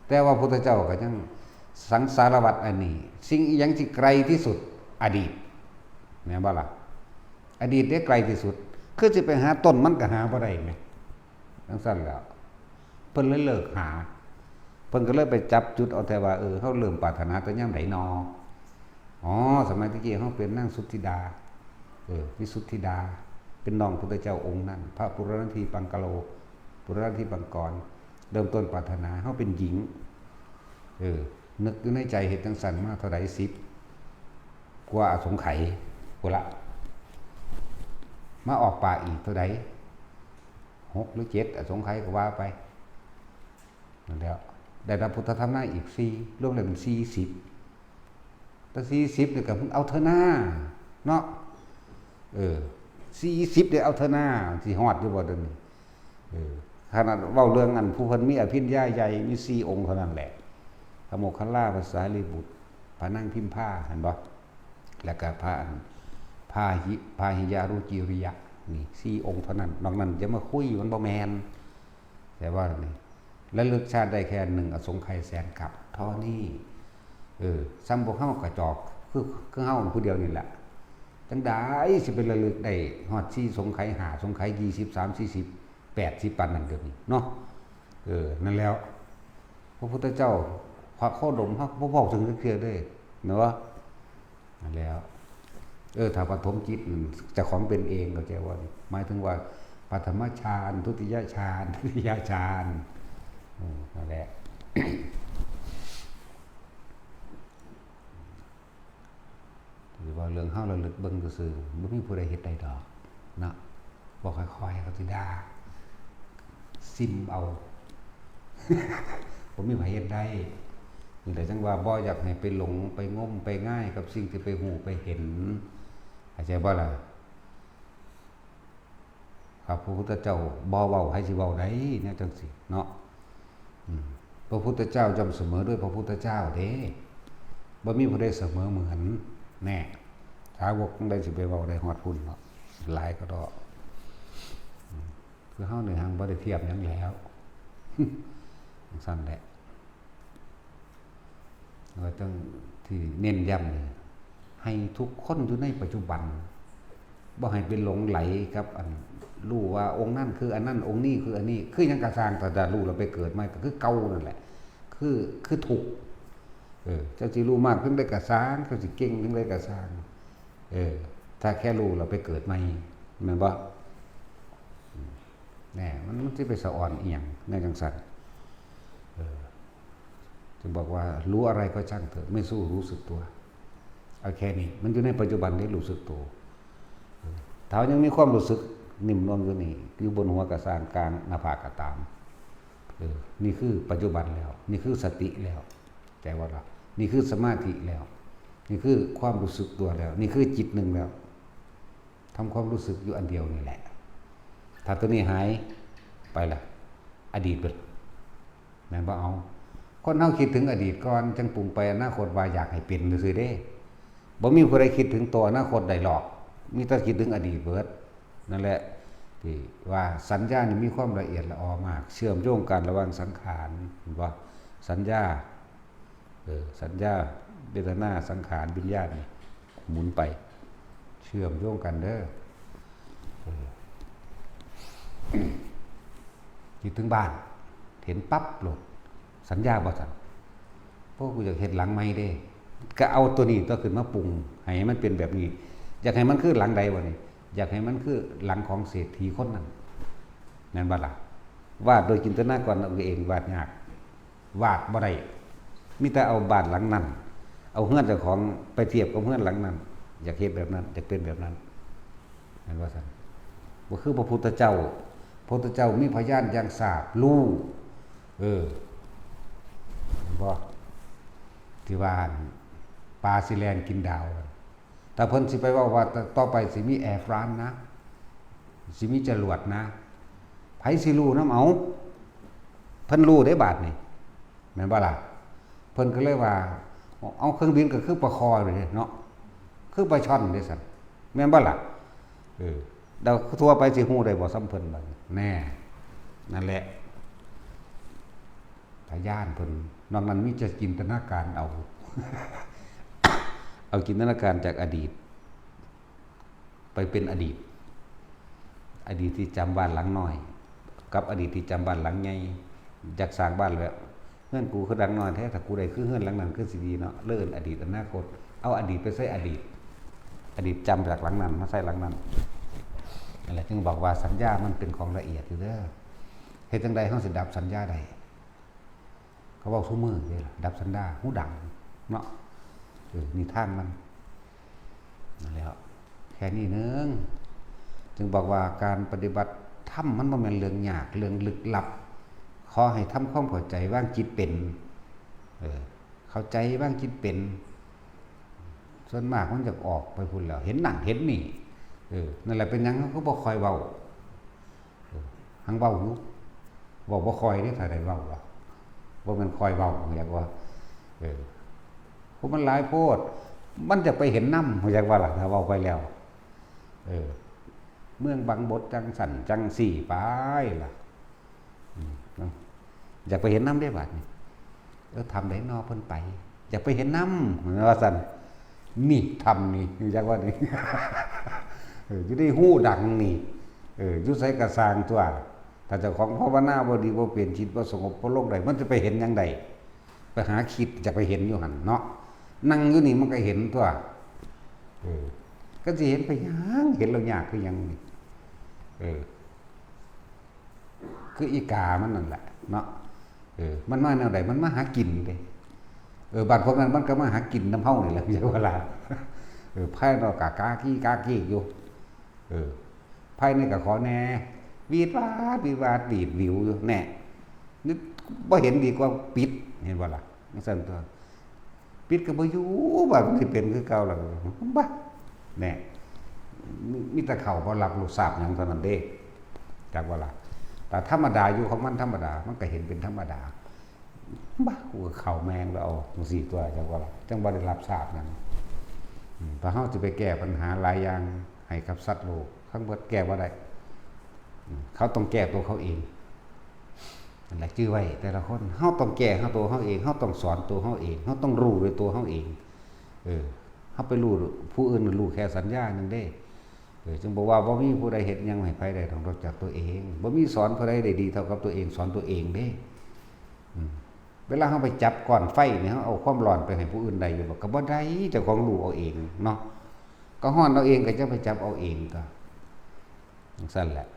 แต่ว่าพุทธเจ้าก็ยัง สังสารวัฏอันนี้ สิ่งอีหยังที่ไกลที่สุด อดีต แม่นบ่ล่ะ อดีตเด้ไกลที่สุด คือสิไปหาต้นมันก็หาบ่ได้แหม จั่งซั่นแหล้ว เพิ่นเลยเลิกหา เพิ่นก็เลยไปจับจุดเอาแต่ว่า เออ เฮาเริ่มปรารถนาแต่ยามใดนอ อ๋อ สมัยตะกี้เฮาเป็นนางสุทธิดา เออ วิสุทธิดา เป็นน้องพุทธเจ้าองค์นั้น พระปุรณัฏฐีปังกะโล ปุรณัฏฐีปังกร เริ่มต้นปรารถนาเฮาเป็นหญิง เออ นึกอยู่ในใจเฮ็ดจั่งซั่นมาเท่าใด สิบกว่าอสงไขยพุ้นละ มาออกป่าอีกเท่าใด หกหรือเจ็ดอสงไขยก็ว่าไป นั่นแหล้ว ได้รับพุทธธรรมมาอีกสี่ รวมแล้วเป็นสี่สิบ แต่สี่สิบนี่ก็เอาเถอะหน้า เนาะ เออ สี่สิบนี่เอาเถอะหน้า สิฮอดอยู่บ่เดี๋ยวนี้ เออ ขนาดเว้าเรื่องอันผู้เพิ่นมีอภิญญาใหญ่ มีสี่องค์เท่านั้นแหละ พระโมคคัลลา พระสารีบุตร พระนางพิมพา หันบ่ แล้วก็พระอัน พาหิ พาหิยะ รุจิริยะ นี่สี่องค์เท่านั้น นอกนั้นจะมาคุย มันบ่แม่น แต่ว่านี่ ระลึกชาติได้แค่หนึ่งอสงไขยแสนกัปเท่านี้ เออ ส่ำพวกเฮากระจอก คือ คือเฮาผู้เดียวนี่แหละ จั่งใดสิไประลึกได้ฮอดสี่สงไขย ห้าสงไขย ยี่สิบ สาม สี่สิบ แปดสิบ ปานนั้นเดี๋ยวนี้เนาะ เออ นั่นแหล้ว พระพุทธเจ้า พระโคดม เฮาบ่เว้าถึงจักเทื่อเด้ แม่นบ่ นั่นแหล้ว เออ ถ้าปฐมจิตนั่นเจ้าของเป็นเอง เข้าใจบ่ หมายถึงว่าปฐมฌาน ทุติยฌาน ตติยฌาน อืม นั่นแหละ หรือว่าเรื่องเฮาระลึกเบิ่งซื่อๆ บ่มีผู้ใดเฮ็ดได้ดอก เนาะ บอกค่อยๆ เขาสิด่า ซิมเอา บ่มีไผเฮ็ดได้ แต่จั่งว่าบ่อยากให้ไปหลงไปงมไปง่ายกับสิ่งที่ไปฮู้ไปเห็น เข้าใจบ่ล่ะ? ครับ พระพุทธเจ้าบ่เว้า ไผสิเว้าได้แนวจั่งซี้เนาะ อืม พระพุทธเจ้าย่อมเสมอด้วยพระพุทธเจ้าเด้ บ่มีผู้ใดเสมอเหมือน แน่ สาวกจั่งใดสิไปเว้าได้ฮอดพุ้นเนาะ หลายกะด้อ อืม คือเฮานี่หังบ่ได้เทียบหยังแล้ว จั่งซั้นแหละ เราต้องที่เน้นย้ำนี่ ให้ทุกคนอยู่ในปัจจุบัน บ่ให้ไปหลงไหลกับอัน รู้ว่าองค์นั้นคืออันนั้น องค์นี้คืออันนี้ คือหยังกะซ่าง ถ้า ถ้ารู้แล้วไปเกิดใหม่ก็คือเก่านั่นแหละ คือ คือทุกข์ เออ เจ้าสิรู้มากเพียงใดกะซ่าง เจ้าสิเก่งเพียงใดกะซ่าง เออ ถ้าแค่รู้แล้วไปเกิดใหม่ แม่นบ่? อืม แน่ มัน มันสิไปสะออนอิหยังแนวจั่งซั้น เออ จึงบอกว่ารู้อะไรก็ช่างเถอะ ไม่สู้รู้สึกตัว เอาแค่นี้ มันอยู่ในปัจจุบันได้รู้สึกตัว เออ ถ้ายังมีความรู้สึกนิ่มนวลอยู่นี่ อยู่บนหัวกะซ่าง กลางหน้าผากกะตาม เออ นี่คือปัจจุบันแล้ว นี่คือสติแล้ว แต่ว่าล่ะ นี่คือสมาธิแล้ว นี่คือความรู้สึกตัวแล้ว นี่คือจิตหนึ่งแล้ว ทำความรู้สึกอยู่อันเดียวนี่แหละ ถ้าตัวนี้หายไปล่ะ อดีตเบิด แม่นบ่เอา คนเฮาคิดถึงอดีตก่อน จั่งปรุงไปอนาคตว่าอยากให้เป็นซื่อๆเด้ บ่มีผู้ใดคิดถึงต่ออนาคตได้หรอก มีแต่คิดถึงอดีตเบิด นั่นแหละ ที่ว่าสัญญานี่มีความละเอียดละออมาก เชื่อมโยงกันระหว่างสังขาร เห็นบ่? สัญญา เออ สัญญา เวทนา สังขาร วิญญาณนี่หมุนไป เชื่อมโยงกันเด้อ เออ คิดถึงบ้าน เห็นปั๊บโลด สัญญาบ่ซั่น โอ้ กูอยากเฮ็ดหลังใหม่เด้ ก็เอาตัวนี้ตัวขึ้นมาปรุง ให้มันเป็นแบบนี้ อยากให้มันคือหลังใดวะนี่ อยากให้มันคือหลังของเศรษฐีคนนั้น แม่นบ่ล่ะ? วาดโดยจินตนากรเอาเอง วาดยาก วาดบ่ได้ มีแต่เอาบ้านหลังนั้น เอาเฮือนเจ้าของไปเทียบกับเฮือนหลังนั้น อยากเฮ็ดแบบนั้น อยากเป็นแบบนั้น แม่นบ่ซั่น? บ่คือพระพุทธเจ้า พระพุทธเจ้ามีพยานอย่างทราบรู้ เออ เห็นบ่? ที่ว่าปลาสิแล่นกินดาว ถ้าเพิ่นสิไปเว้าว่าต่อไปสิมีแอร์ฟรานซ์นะ สิมีจรวดนะ ไผสิรู้นำเอา เพิ่นรู้เด้บาดนี้ แม่นบ่ล่ะ? เพิ่นก็เลยว่า เอาเครื่องบินก็คือปลาคอเลยเนาะ คือปลาช่อนเด้ซั่น แม่นบ่ล่ะ? เออ แล้วทั่วไปสิฮู้ได้บ่ส่ำเพิ่นบัดนี้ แน่ นั่นแหละ พยานเพิ่น นอกนั้นมีแต่จินตนาการเอา เอาจินตนาการจากอดีต ไปเป็นอดีต อดีตที่จำบ้านหลังน้อย กับอดีตที่จำบ้านหลังใหญ่ อยากสร้างบ้านแบบ เฮือนกูคือหลังน้อยแท้ ถ้ากูได้คือเฮือนหลังนั้นคือสิดีเนาะ เลิกอดีตอนาคต เอาอดีตไปใส่อดีต อดีตจำจากหลังนั้นมาใส่หลังนั้น นั่นแหละจึงบอกว่าสัญญามันเป็นของละเอียดอยู่เด้อ เฮ็ดจั่งใดเฮาสิดับสัญญาได้ เขาเว้าซุมื้อเด้ล่ะ ดับสัญญา หูดังเนาะ เออ นี่ทางมัน นั่นแหละ แค่นี้หนึ่ง จึงบอกว่าการปฏิบัติธรรมมันบ่แม่นเรื่องยาก เรื่องลึกลับ ขอให้ทำความเข้าใจ วางจิตเป็น เออ เข้าใจ วางจิตเป็น ส่วนมากมันจะออกไปพุ้นแล้ว เห็นนั่นเห็นนี่ เออ นั่นแหละเป็นหยังเขาก็บ่ค่อยเว้า เออ หังเว้าอยู่ เว้าบ่ค่อยเด้ ถ้าได้เว้าอะ บ่แม่นค่อยเว้า อยากว่า เออ เพราะมันหลายโพด มันจะไปเห็นนำ อยากว่าล่ะ ถ้าเว้าไปแล้ว เออ เมืองบังบดจั่งซั่นจั่งซี้ไปล่ะ อืม เนาะ อยากไปเห็นนำเด้บาดนี้ เออ ธรรมใดน้อเพิ่นไป อยากไปเห็นนำ ว่าซั่น นี่ธรรมนี่ อยากว่านี่ เออ อยู่ในหูดังนี่ เออ อยู่ไสก็ซ่างตั่ว ถ้าเจ้าของภาวนาบ่ดี บ่เป็น จิตบ่สงบ บ่ลงได้ มันจะไปเห็นหยังได้ ไปหาคิด อยากไปเห็นอยู่หั่นเนาะ นั่งอยู่นี่มันก็เห็นตั่ว เออ ก็สิเห็นไปหยัง เห็นแล้วยากคือหยังนี่ เออ คืออีกามันนั่นแหละเนาะ เออ มันมาแนวใด มันมาหากินเด้ เออ บาดพวกนั้นมันก็มาหากินนำเฮานี่แหละ อย่าว่าล่ะ เออ ภายนอกกะกากี้กากี้อยู่ เออ ภายในก็ขอแหน่ วีดวาด วีดวาด วีดวิวอยู่ แน่ นี่บ่เห็นดีกว่าปิด เห็นบ่ล่ะ จั่งซั่นตั่ว ปิดก็บ่อยู่ ว่ามันสิเป็นคือเก่าล่ะ บ่ แน่ มี มีแต่เข้าบ่รับรู้ทราบหยังเท่านั้นเด้ จักว่าล่ะ แต่ธรรมดาอยู่ของมันธรรมดา มันก็เห็นเป็นธรรมดา บ่ กูก็เข้าแม่งแล้ว เอาจังซี่ตั๊ว จักว่าล่ะ จังบ่ได้รับทราบหยัง อืม ถ้าเฮาสิไปแก้ปัญหาหลายอย่างให้กับสัตว์โลก ทั้งเบิดแก้บ่ได้ อืม เขาต้องแก้ตัวเขาเอง นั่นแหละ จื่อไว้ แต่ละคน เฮาต้องแก้เฮาตัวเฮาเอง เฮาต้องสอนตัวเฮาเอง เฮาต้องรู้ด้วยตัวเฮาเอง เออ เฮาไปรู้ผู้อื่น รู้แค่สัญญาหนึ่งเด้ เออ จึงบอกว่าบ่มีผู้ใดเฮ็ดหยังให้ไผได้ดอก นอกจากตัวเอง บ่มีสอนผู้ใดได้ดีเท่ากับตัวเอง สอนตัวเองเด้ อืม เวลาเฮาไปจับก้อนไฟนี่ เฮาเอาความร้อนไปให้ผู้อื่นได้อยู่บ่ ก็บ่ได้ เจ้าของรู้เอาเองเนาะ ก็ร้อนเอาเอง ก็จะไปจับเอาเองก็ จังซั่นแหละ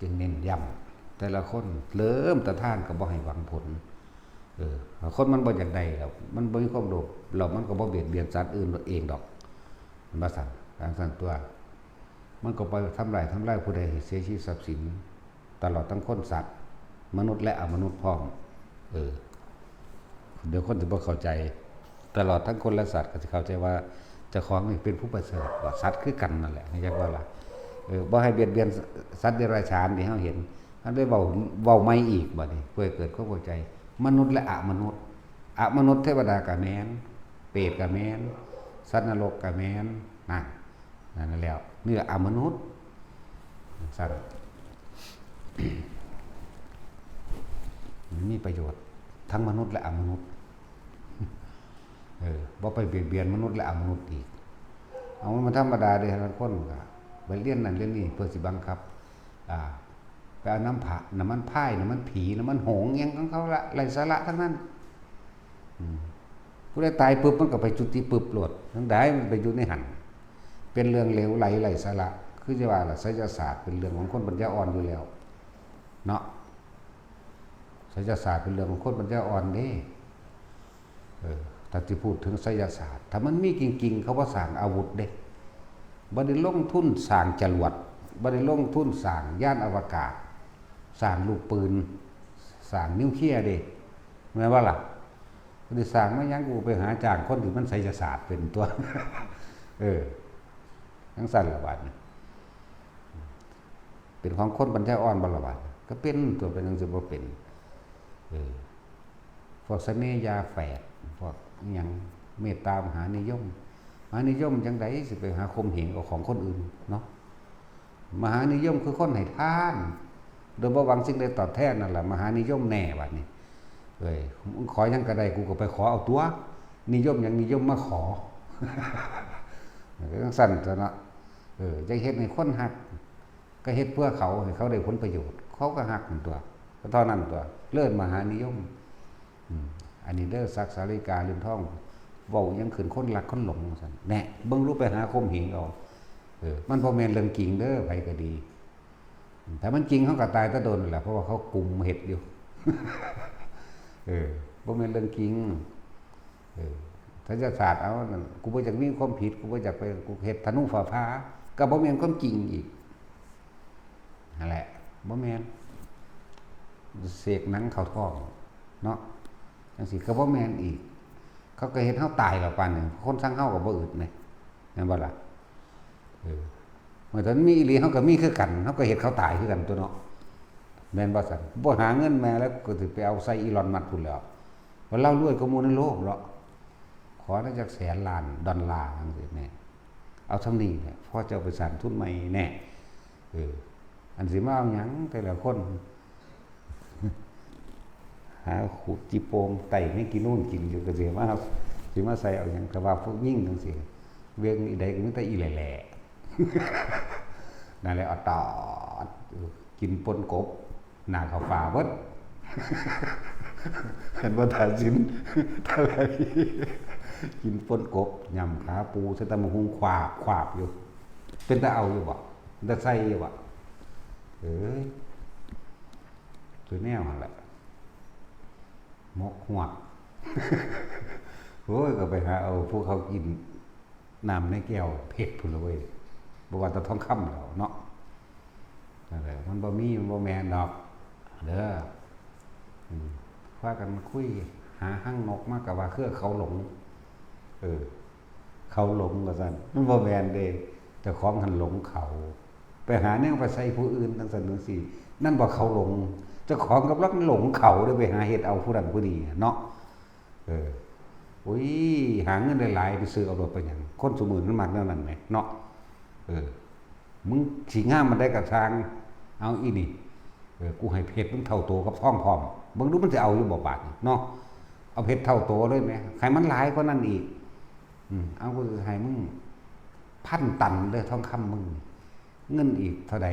จึงเน้นย้ำ แต่ละคนเริ่มแต่ทานก็บ่ให้หวังผล เออ คนมันบ่อยากได้แล้ว มันบ่มีความโลภ แล้วมันก็บ่เบียดเบียนสัตว์อื่นเองดอก มันว่าซั่น จังซั่นตั๊ว มันก็บ่ทำร้าย ทำลายผู้ใดให้เสียชีวิตทรัพย์สิน ตลอดทั้งคนสัตว์ มนุษย์และอมนุษย์พร้อม เออ เดี๋ยวคนสิบ่เข้าใจ ตลอดทั้งคนและสัตว์ก็สิเข้าใจว่าเจ้าของนี่เป็นผู้ประเสริฐกว่าสัตว์คือกันนั่นแหละ จักว่าล่ะ เออ บ่ให้เบียดเบียนสัตว์เดรัจฉานที่เฮาเห็น มันไปเว้า เว้าใหม่อีกบัดนี้ เพื่อให้เกิดความเข้าใจ มนุษย์และอมนุษย์ อมนุษย์เทวดาก็แม่น เปรตก็แม่น สัตว์นรกก็แม่น นั่น นั่นแล้ว นี่แหละอมนุษย์ ซั่น มันมีประโยชน์ทั้งมนุษย์และอมนุษย์ เออ บ่ไปเบียดเบียนมนุษย์และอมนุษย์อีก เอามันธรรมดาเด้ บางคนก็ไปเรียนนั่นเรียนนี่เพื่อสิบังคับ อ่า ไปเอาน้ำผะ น้ำมันพาย น้ำมันผี น้ำมันโหง หยังของเขาละ ไร้สาระทั้งนั้น อืม ผู้ใดตายปุ๊บมันก็ไปจุติปุ๊บโลด ทั้งใดมันไปอยู่ในหั่น เป็นเรื่องเหลวไหลไร้สาระ คือจะว่าล่ะ ไสยศาสตร์เป็นเรื่องของคนปัญญาอ่อนอยู่แล้ว เนาะ ไสยศาสตร์เป็นเรื่องของคนปัญญาอ่อนเด้ เออ ถ้าสิพูดถึงไสยศาสตร์ ถ้ามันมีจริงๆ เขาบ่สร้างอาวุธเด้ บ่ได้ลงทุนสร้างจรวด บ่ได้ลงทุนสร้างยานอวกาศ สร้างลูกปืน สร้างนิวเคลียร์เด้ แม่นบ่ล่ะ บ่ได้สร้างมาหยัง กูไปหาจ้างคนที่มันไสยศาสตร์เป็นตั๊ว เออ จังซั่นล่ะบัดนี้ เป็นของคนปัญญาอ่อนบ่ล่ะบัดนี้ ก็เป็นตั๊ว เป็นจังสิบ่เป็น เออ พวกเสน่หยาแฝด พวกอิหยังเมตตามหานิยม มหานิยมจังใดสิไปหาข่มเหงเอาของคนอื่นเนาะ มหานิยมคือคนให้ทาน โดยบ่หวังสิ่งใดตอบแทนนั่นแหละ มหานิยมแน่บัดนี้ เอ้ย มึงขอหยังก็ได้ กูก็ไปขอเอาตั๊ว นิยมหยังนิยมมาขอ จังซั่นตั๊วเนาะ เออ จังเฮ็ดให้คนฮัก ก็เฮ็ดเพื่อเขา ให้เขาได้ผลประโยชน์ เขาก็ฮักนั่นตั๊ว ก็เท่านั้นตั๊ว เลิศมหานิยม อืม อันนี้เด้อ ศักดิ์สาริกา เรือนทอง เว้าหยังขึ้นคนรักคนหลงว่าซั่น แหน่ เบิ่งรู้ไปหาข่มเหงเอา เออ มันบ่แม่นเรื่องจริงเด้อ ไผก็ดี ถ้ามันจริงเขาก็ตายแต่โดนนั่นแหละ เพราะว่าเขากุมเฮ็ดอยู่ เออ บ่แม่นเรื่องจริง เออ ไสยศาสตร์เอานั่น กูบ่อยากมีความผิด กูบ่อยากไป กูเฮ็ดธนูฟ้าผ่า ก็บ่แม่นความจริงอีก นั่นแหละ บ่แม่น เสกหนังเข้าท้องเนาะ จังซี่ก็บ่แม่นอีก เขาก็เฮ็ดเฮาตายแล้วปานนี้ คนซังเฮาก็บ่อึดแหม แม่นบ่ล่ะ เออ เมื่อตอนมีอีหลีเฮาก็มีคือกัน เฮาก็เฮ็ดเขาตายคือกันตั๊วเนาะ แม่นบ่ซั่น บ่หาเงินมาแล้วก็สิไปเอาใส่อีลอนมัสก์พู้นแหล้ว ว่าลาวรวยกว่าหมู่ในโลกเนาะ ขอได้จักแสนล้านดอลลาร์จังซี่แหม เอาส่ำนี้แหละ พอเจ้าไปสร้างทุนใหม่แหน่ เออ อันสิมาเอาหยังแต่ละคน หาขูดจิโปงไต่แมงกินูนกินอยู่ ก็สิมา สิมาใส่เอาหยัง แต่ว่าพวกยิ่งจังซี่ เวียงอีใดก็มีแต่อีแหล่ๆ นั่นแหละ เอาตอด กินป่นกบ หน้าเข้าฟ้าเบิด เห็นบ่ ทาสิน ทาลาพี กินป่นกบ ยำขาปู ใส่ตำบักหุ่ง ขวาบ ขวาบอยู่ เป็นตาเอาอยู่บ่ เป็นตาใส่อยู่บ่ เอ้ย คือแนวหั่นแหละ หมกฮวก โอ้ย ก็ไปหาเอาพวกเขากิน น้ำในแก้วเพชรพู้นละเว้ย บ่ว่าแต่ทองคำแล้วเนาะ นั่นแหละ มันบ่มี มันบ่แม่นดอก เด้อ อืม พากันคุย ห หาฮังนกมาก็ว่าเครือเขาหลง เออ เขาหลงว่าซั่น มันบ่แม่นเด้ เจ้าของหั่นหลงเขา ไปหาแนวไปใส่ผู้อื่นจั่งซั่นจั่งซี้ นั่นบ่เขาหลง เจ้าของกำลังหลงเขาเด้ ไปหาเฮ็ดเอาผู้นั้นผู้นี้เนาะ เออ อุ้ย หาเงินได้หลายไปซื้อเอารถไปหยัง คนซุมื้อมันมักแนวนั้นแหมเนาะ เออ มึงสิงามปานใดก็ซ่าง เอาอีนี่ เออ กูให้เพชรมึงเท่าโตกับทองพร้อม เบิ่งดูมันสิเอาอยู่บ่บาดนี้เนาะ เอาเพชรเท่าโตเลยแหม ให้มันหลายกว่านั้นอีก อืม เอา กูสิให้มึงพันตันเด้อทองคำมึง เงินอีกเท่าใด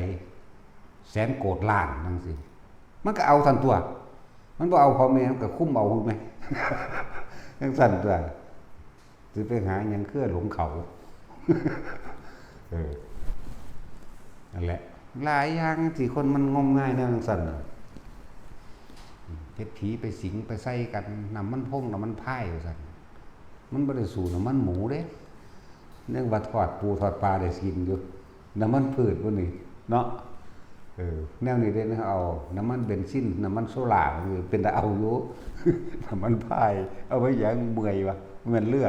แสนโกดล้านจั่งซี้ มันก็เอาซั่นตั๊ว มันบ่เอาพ่อแม่ มันก็คุมเอาแหม จั่งซั่นตั๊ว สิไปหาหยังเครือหลงเขา เออ นั่นแหละ หลายอย่างที่คนมันงมงายแนวจั่งซั่นน่ะ เฮ็ดผีไปสิงไปใส่กัน น้ำมันพงน้ำมันพายว่าซั่น มันบ่ได้สู้น้ำมันหมูเด้ ยังว่าทอดปูทอดปลาได้กินอยู่ น้ำมันพืชพวกนี้เนาะ เออ แนวนี้เด้นะ เอาน้ำมันเบนซิน น้ำมันโซล่า เป็นตาเอาอยู่ น้ำมันพาย เอาไว้หยังเมื่อยวะ แม่นเรือ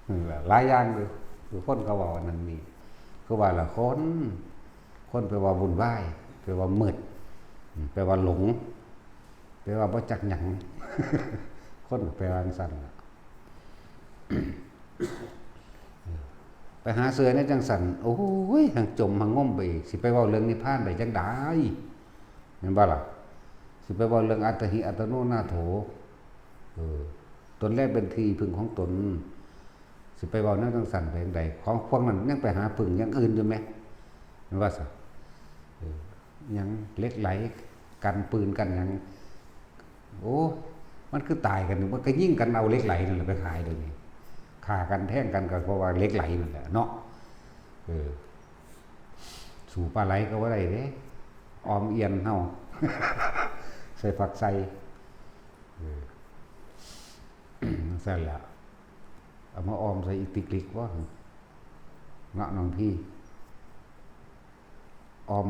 นั่นล่ะ หลายอย่างเลย คือคนเขาเว้าอันนั้นนี่ คือว่าละคน คนแปลว่าวุ่นวาย แปลว่ามืด แปลว่าหลง แปลว่าบ่จักหยัง คนก็แปลว่าจั่งซั่นล่ะ ไปหาเชื่อในจั่งซั่น โอ้ย ทั้งจมทั้งงมไปอีก สิไปเว้าเรื่องนิพพานได้จั่งใด แม่นบ่ล่ะ สิไปเว้าเรื่องอัตตาหิอัตโนนาโถ เออ ตนแลเป็นที่พึ่งของตน สิไปเว้าแนวจั่งซั่นไปจั่งใด ของพวกนั้นยังไปหาพึ่งอย่างอื่นอยู่แหม แม่นว่าซะ เออ หยังเหล็กไหล กันปืนกันหยัง โอ้ มันคือตายกันอยู่ มันก็ยิงกันเอาเหล็กไหลนั่นแหละไปขายเดี๋ยวนี้ ฆ่ากันแทงกันก็เพราะว่าเหล็กไหลนั่นแหละเนาะ เออ สู้ปลาไหลก็บ่ได้เด้ ออมเอียนเฮา ใส่ผักใส่ เออ จั่งซั่นแหละ เอามาออมใส่อีติกลิกบ่ เนาะน้องพี่ ออม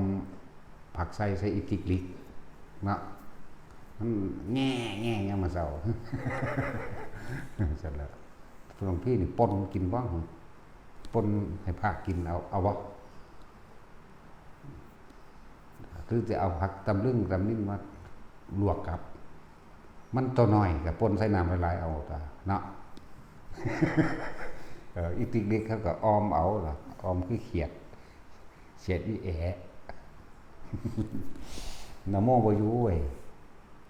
ผักใส่ใส่อีติกลิก เนาะ มันแง่แง่ยามมื้อเช้า จั่งซั่นแหละ น้องพี่นี่ป่นกินบ่ ป่นให้พระกินเอา เอาบ่ หรือจะเอาผักตำลึงตำนินมาลวกกับ มันตัวน้อยก็ป่นใส่น้ำหลายๆเอาตาเนาะ เออ อีติกเด็กเขาก็ออมเอาล่ะ ออมคือเขียด เขียดอีแอะ นะโมบ่อยู่เว้ย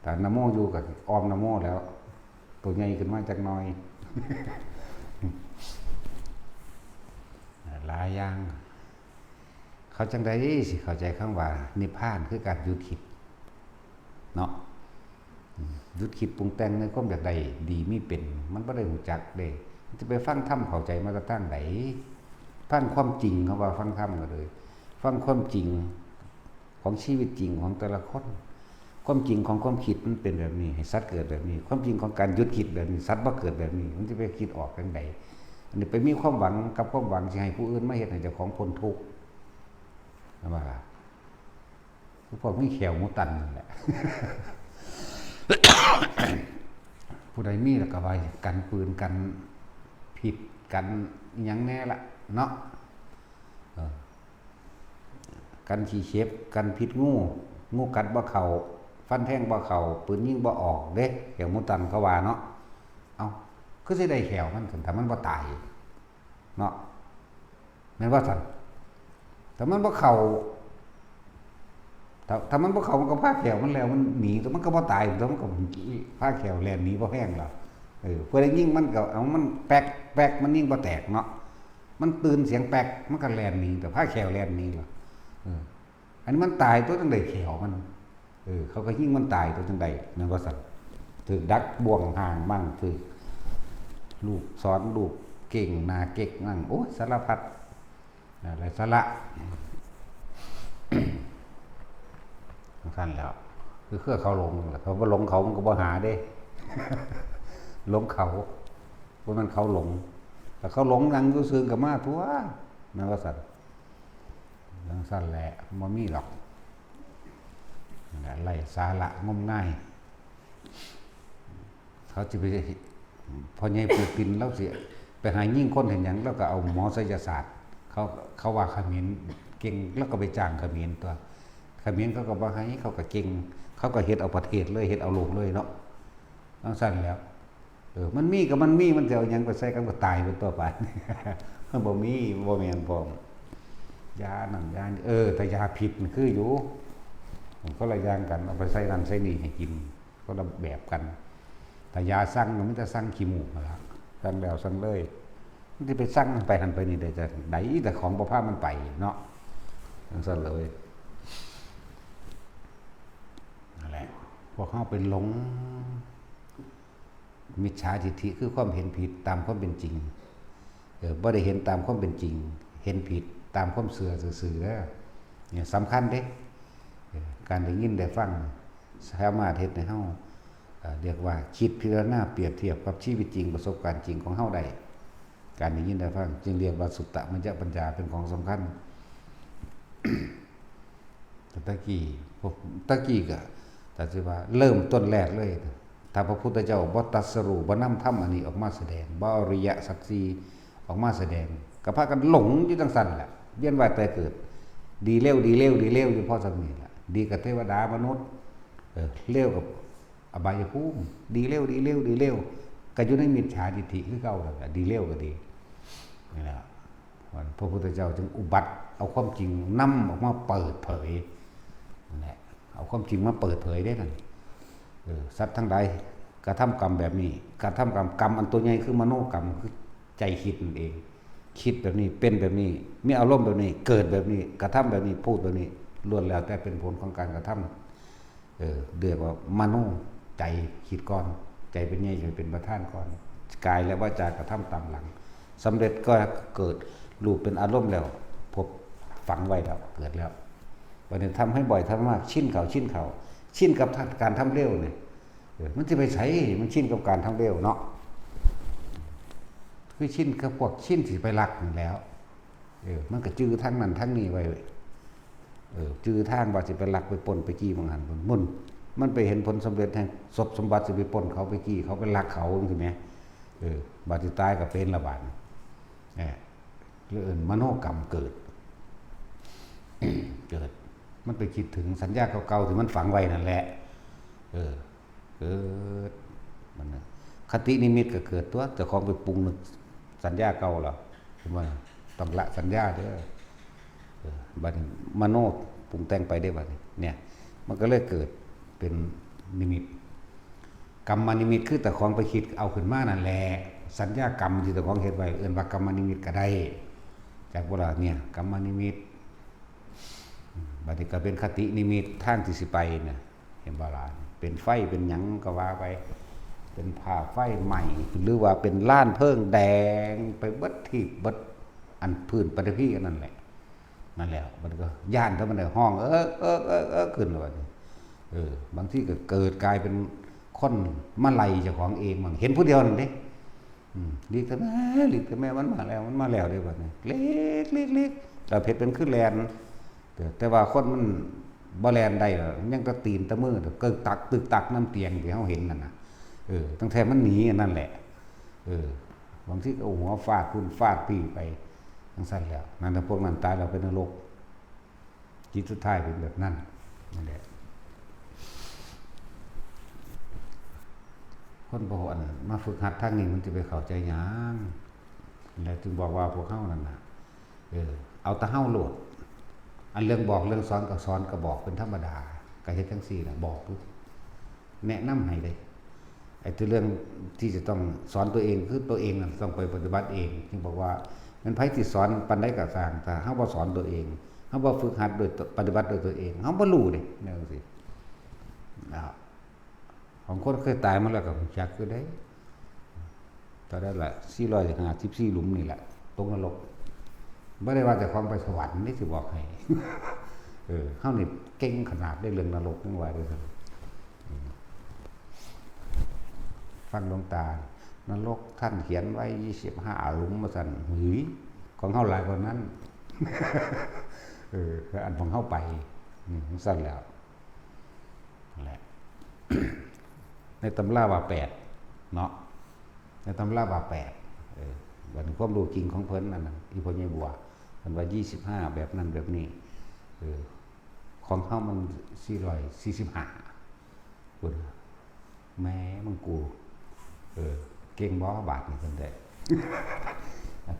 ถ้านะโมอยู่ก็ออมนะโมแล้ว ตัวใหญ่ขึ้นมาจักหน่อย หลายอย่าง เขาจั่งใดสิเข้าใจคำว่านิพพานคือการหยุดคิด เนาะ อืม หยุดคิดปรุงแต่งในความอยากได้ดีมีเป็น มันบ่ได้รู้จักเด้ มันจะไปฟังธรรมเข้าใจมาแต่ทางใด ฟังความจริง เขาว่าฟังธรรมก็เลย ฟังความจริงของชีวิตจริงของแต่ละคน ความจริงของความคิดมันเป็นแบบนี้ ให้สัตว์เกิดแบบนี้ ความจริงของการหยุดคิดแบบนี้ สัตว์บ่เกิดแบบนี้ มันจะไปคิดออกจั่งใด อันนี้ไปมีความหวังกับความหวังสิให้ผู้อื่นมาเฮ็ดให้เจ้าของพ้นทุกข์ ว่า คือพวกมีแข้วหมูตันนั่นแหละ ผู้ใดมีแล้วก็ว่ากันปืนกันพิษกันอิหยังแน่ละเนาะ เออ กันขี้เข็บ กันพิษงู งูกัดบ่เข้า ฟันแทงบ่เข้า ปืนยิงบ่ออกเด้ แข้วหมูตันเขาว่าเนาะ เอ้า คือสิได้แข้วมันซั่น ถ้ามันบ่ตาย เนาะ แม่นว่าซั่น ถ้ามันบ่เข้า ถ้า ถ้ามันบ่เข้า มันก็พาแข้วมันแล้ว มันหนี แต่มันก็บ่ตาย แต่มันก็พาแข้วแล่นหนีบ่แพงหรอก เออ เพื่อได้ยิงมันก็เอามันแป๊กแป๊ก มันยิงบ่แตกเนาะ มันตื่นเสียงแป๊ก มันก็แล่นหนี แต่พาแข้วแล่นหนีหรอก เออ อันนี้มันตายตัวจั่งใดแข้วมัน เออ เขาก็ยิงมันตายตัวจั่งใด แม่นว่าซั่น ถืกดักบ่วงห่างมั่ง ถืกลูกศรลูกเก่งหน้าเก๊กมั่ง โอ้ย สารพัด นั่นแหละสาระ จั่งซั่นแหล้ว คือเครือเขาหลงนั่นแหละ เขาบ่หลงเขามันก็บ่หาเด้ หลงเขา บ่แม่นเขาหลง ถ้าเขาหลงนั่งอยู่ซื่อก็มาตั๊ว แม่นว่าซั่น จั่งซั่นแหละ บ่มีหรอก นั่นแหละ ไร้สาระงมงาย เขาสิไป พ่อใหญ่ปู่ปิ่น ลาวสิไปหายิงคนเฮ็ดหยัง ลาวก็เอาหมอไสยศาสตร์ เขา เขาว่าเขมรเก่ง ลาวก็ไปจ้างเขมรตั่ว เขมรเขาก็บ่ให้ เขาก็เก่ง เขาก็เฮ็ดเอาประเทศเลย เฮ็ดเอาโลกเลยเนาะ จั่งซั้นแหล้ว เออ มันมีก็มันมี มันสิเอาหยังไปใส่กัน ก็ตายไปตั่วไป มันบ่มี บ่แม่นพร้อม ยานั่นยานี่ เออ แต่ยาพิษมันคืออยู่ มันคนละอย่างกัน เอาไปใส่นั่นใส่นี่ให้กิน คนละแบบกัน แต่ยาสั่งมันมีแต่สั่งขี้มูกนั่นล่ะ สั่งแล้วสั่งเลย มันสิไปสั่งไปหั่นไปนี่ได้จั่งใด แต่ของบ่พามันไปเนาะ จั่งซั้นเลย นั่นแหละ พวกเฮาไปหลง มิจฉาทิฏฐิคือความเห็นผิดตามความเป็นจริง เออ บ่ได้เห็นตามความเป็นจริง เห็นผิดตามความเชื่อซื่อๆเด้อ เนี่ยสำคัญเด้ เออ การได้ยินได้ฟัง สามารถเฮ็ดให้เฮา เอ่อ เรียกว่าคิดพิจารณาเปรียบเทียบกับชีวิตจริง ประสบการณ์จริงของเฮาได้ การได้ยินได้ฟัง จึงเรียกว่าสุตตมัญญปัญญา เป็นของสำคัญ แต่ตะกี้ พวก ตะกี้ก็ ถ้าสิว่าเริ่มต้นแรกเลย ถ้าพระพุทธเจ้าบ่ตรัสรู้ บ่นำธรรมอันนี้ออกมาแสดง บ่อริยสัจสี่ออกมาแสดง ก็พากันหลงอยู่จั่งซั้นแหละ เวียนว่ายตายเกิด ดีเลว ดีเลว ดีเลวอยู่พอส่ำนี้ล่ะ ดีกับเทวดามนุษย์ เออ เลวกับอบายภูมิ ดีเลว ดีเลว ดีเลว ก็อยู่ในมิจฉาทิฏฐิคือเก่านั่นแหละ ดีเลวก็ดี นี่แหละ พระพุทธเจ้าจึงอุบัติเอาความจริงนำออกมาเปิดเผย นั่นแหละ เอาความจริงมาเปิดเผยได้นั่น เออ สัตว์ทั้งหลายกระทำกรรมแบบนี้ กระทำกรรม กรรมอันตัวใหญ่คือมโนกรรม คือใจคิดนั่นเอง คิดแบบนี้ เป็นแบบนี้ มีอารมณ์แบบนี้ เกิดแบบนี้ กระทำแบบนี้ พูดแบบนี้ ล้วนแล้วแต่เป็นผลของการกระทำ เออ เรียกว่ามโน ใจคิดก่อน ใจเป็นใหญ่ ใจเป็นประธานก่อน กายและวาจากระทำตามหลัง สำเร็จก็เกิดรูปเป็นอารมณ์แล้ว พบฝังไว้แล้ว เกิดแล้ว บัดนี้ทำให้บ่อย ทำมาก ชินเข้า ชินเข้า ชินกับการทำเร็วนี่ เออ มันสิไปไส มันชินกับการทำเร็วเนาะ คือชินกับพวกชินสิไปลักนั่นแหล้ว เออ มันก็จื่อทางนั้นทางนี้ไว้ เออ จื่อทางว่าสิไปลักไปปล้นไปจี้หม่องหั้นหม่องนี้ มันไปเห็นผลสำเร็จแห่งทรัพย์สมบัติ สิไปปล้นเขาไปจี้เขาไปลักเขาจั่งซี้แหม เออ บาดสิตายก็เป็นละบาดนี้ เออ เรื่องมโนกรรมเกิด เกิด มันไปคิดถึงสัญญาเก่าๆที่มันฝังไว้นั่นแหละ เออ เกิด มันน่ะ คตินิมิตก็เกิดตัว เจ้าของไปปรุงนึกสัญญาเก่าแล้ว เห็นบ่ ต้องละสัญญาเด้อ เออ บัดนี้มโนปรุงแต่งไปเด้บัดนี้ เนี่ย มันก็เลยเกิดเป็นนิมิต กรรมนิมิตคือเจ้าของไปคิดเอาขึ้นมานั่นแหละ สัญญากรรมที่เจ้าของเฮ็ดไว้ เอิ้นว่ากรรมนิมิตก็ได้ จักบ่ล่ะ เนี่ย กรรมนิมิต บัดนี้ก็เป็นคตินิมิตทางที่สิไปน่ะ เห็นบ่ล่ะ เป็นไฟเป็นหยังก็ว่าไป เป็นผ้าไฟไหม้ หรือว่าเป็นลานเพลิงแดงไปเบิดทีบเบิดอันพื้นปฐพีอันนั้นแหละ นั่นแหละ มันก็ย้าน ถ้ามันได้ฮ้อง เอิก เอิก เอิก เอิก ขึ้นแล้วบัดนี้ เออ บางทีก็เกิดกลายเป็นคนมาไล่เจ้าของเอง มันเห็นผู้เดียวนั่นเด้ อืม หลีกเถอะแม่ หลีกเถอะแม่ มันมาแล้ว มันมาแล้วเด้บัดนี้ หลีก หลีก หลีก แต่เฮ็ดเป็นคือแล่น แต่ แต่ว่าคนมันบ่แล่นได้หรอก ยังแต่ตีนแต่มือ ตึกตัก ตึกตักนำเตียงที่เฮาเห็นนั่นน่ะ เออ ตั้งแต่มันหนีอันนั้นแหละ เออ บางทีก็เอาหัวฟาดพุ้นฟาดพี้ไป จั่งซั้นแหล้ว นั่นน่ะ พวกนั้นตายแล้วไปนรก จิตสุดท้ายเป็นแบบนั้น นั่นแหละ คนบ่อันมาฝึกหัดทางนี้มันสิไปเข้าใจหยัง แล้วจึงบอกว่าพวกเฮานั่นน่ะ เออ เอาแต่เฮาโลด อันเรื่องบอกเรื่องสอนก็สอนก็บอกเป็นธรรมดา ก็เฮ็ดจั่งซี้ล่ะ บอกอยู่ แนะนำให้เด้ ไอ้ที่เรื่องที่จะต้องสอนตัวเอง คือตัวเองน่ะต้องไปปฏิบัติเอง จึงบอกว่า แม่นไผสิสอนปานใดก็ซ่าง ถ้าเฮาบ่สอนตัวเอง เฮาบ่ฝึกหัดโดยต- ปฏิบัติโดยตัวเอง เฮาบ่รู้เด้ แนวจั่งซี้ อ้าว ของคนเคยตายมาแล้วก็รู้จักอยู่เด้ เท่าใดล่ะ สี่ร้อยห้าสิบสี่หลุมนี่แหละ ตกนรก บ่ได้ว่าเจ้าของไปสวรรค์นี่สิบอกให้ เออ เฮานี่เก่งขนาดได้เรื่องนรกยังว่าเด้อ อืม ฟังหลวงตา นรกท่านเขียนไว้ยี่สิบห้าหลุมว่าซั่น หืย ของเฮาหลายกว่านั้น เออ อันของเฮาไป อืม ซั่นแหล้ว นั่นแหละ ในตำราว่าแปด เนาะ ในตำราว่าแปด เออ บัดนี้ความรู้จริงของเพิ่นนั่นน่ะ อีพ่อใหญ่บัว เพิ่นว่ายี่สิบห้า แบบนั้นแบบนี้ เออ ของเฮามันสี่ร้อยสี่สิบห้า พุ้น แหม มึงกู เออ เก่งบ่บาดนี่ เพิ่นได้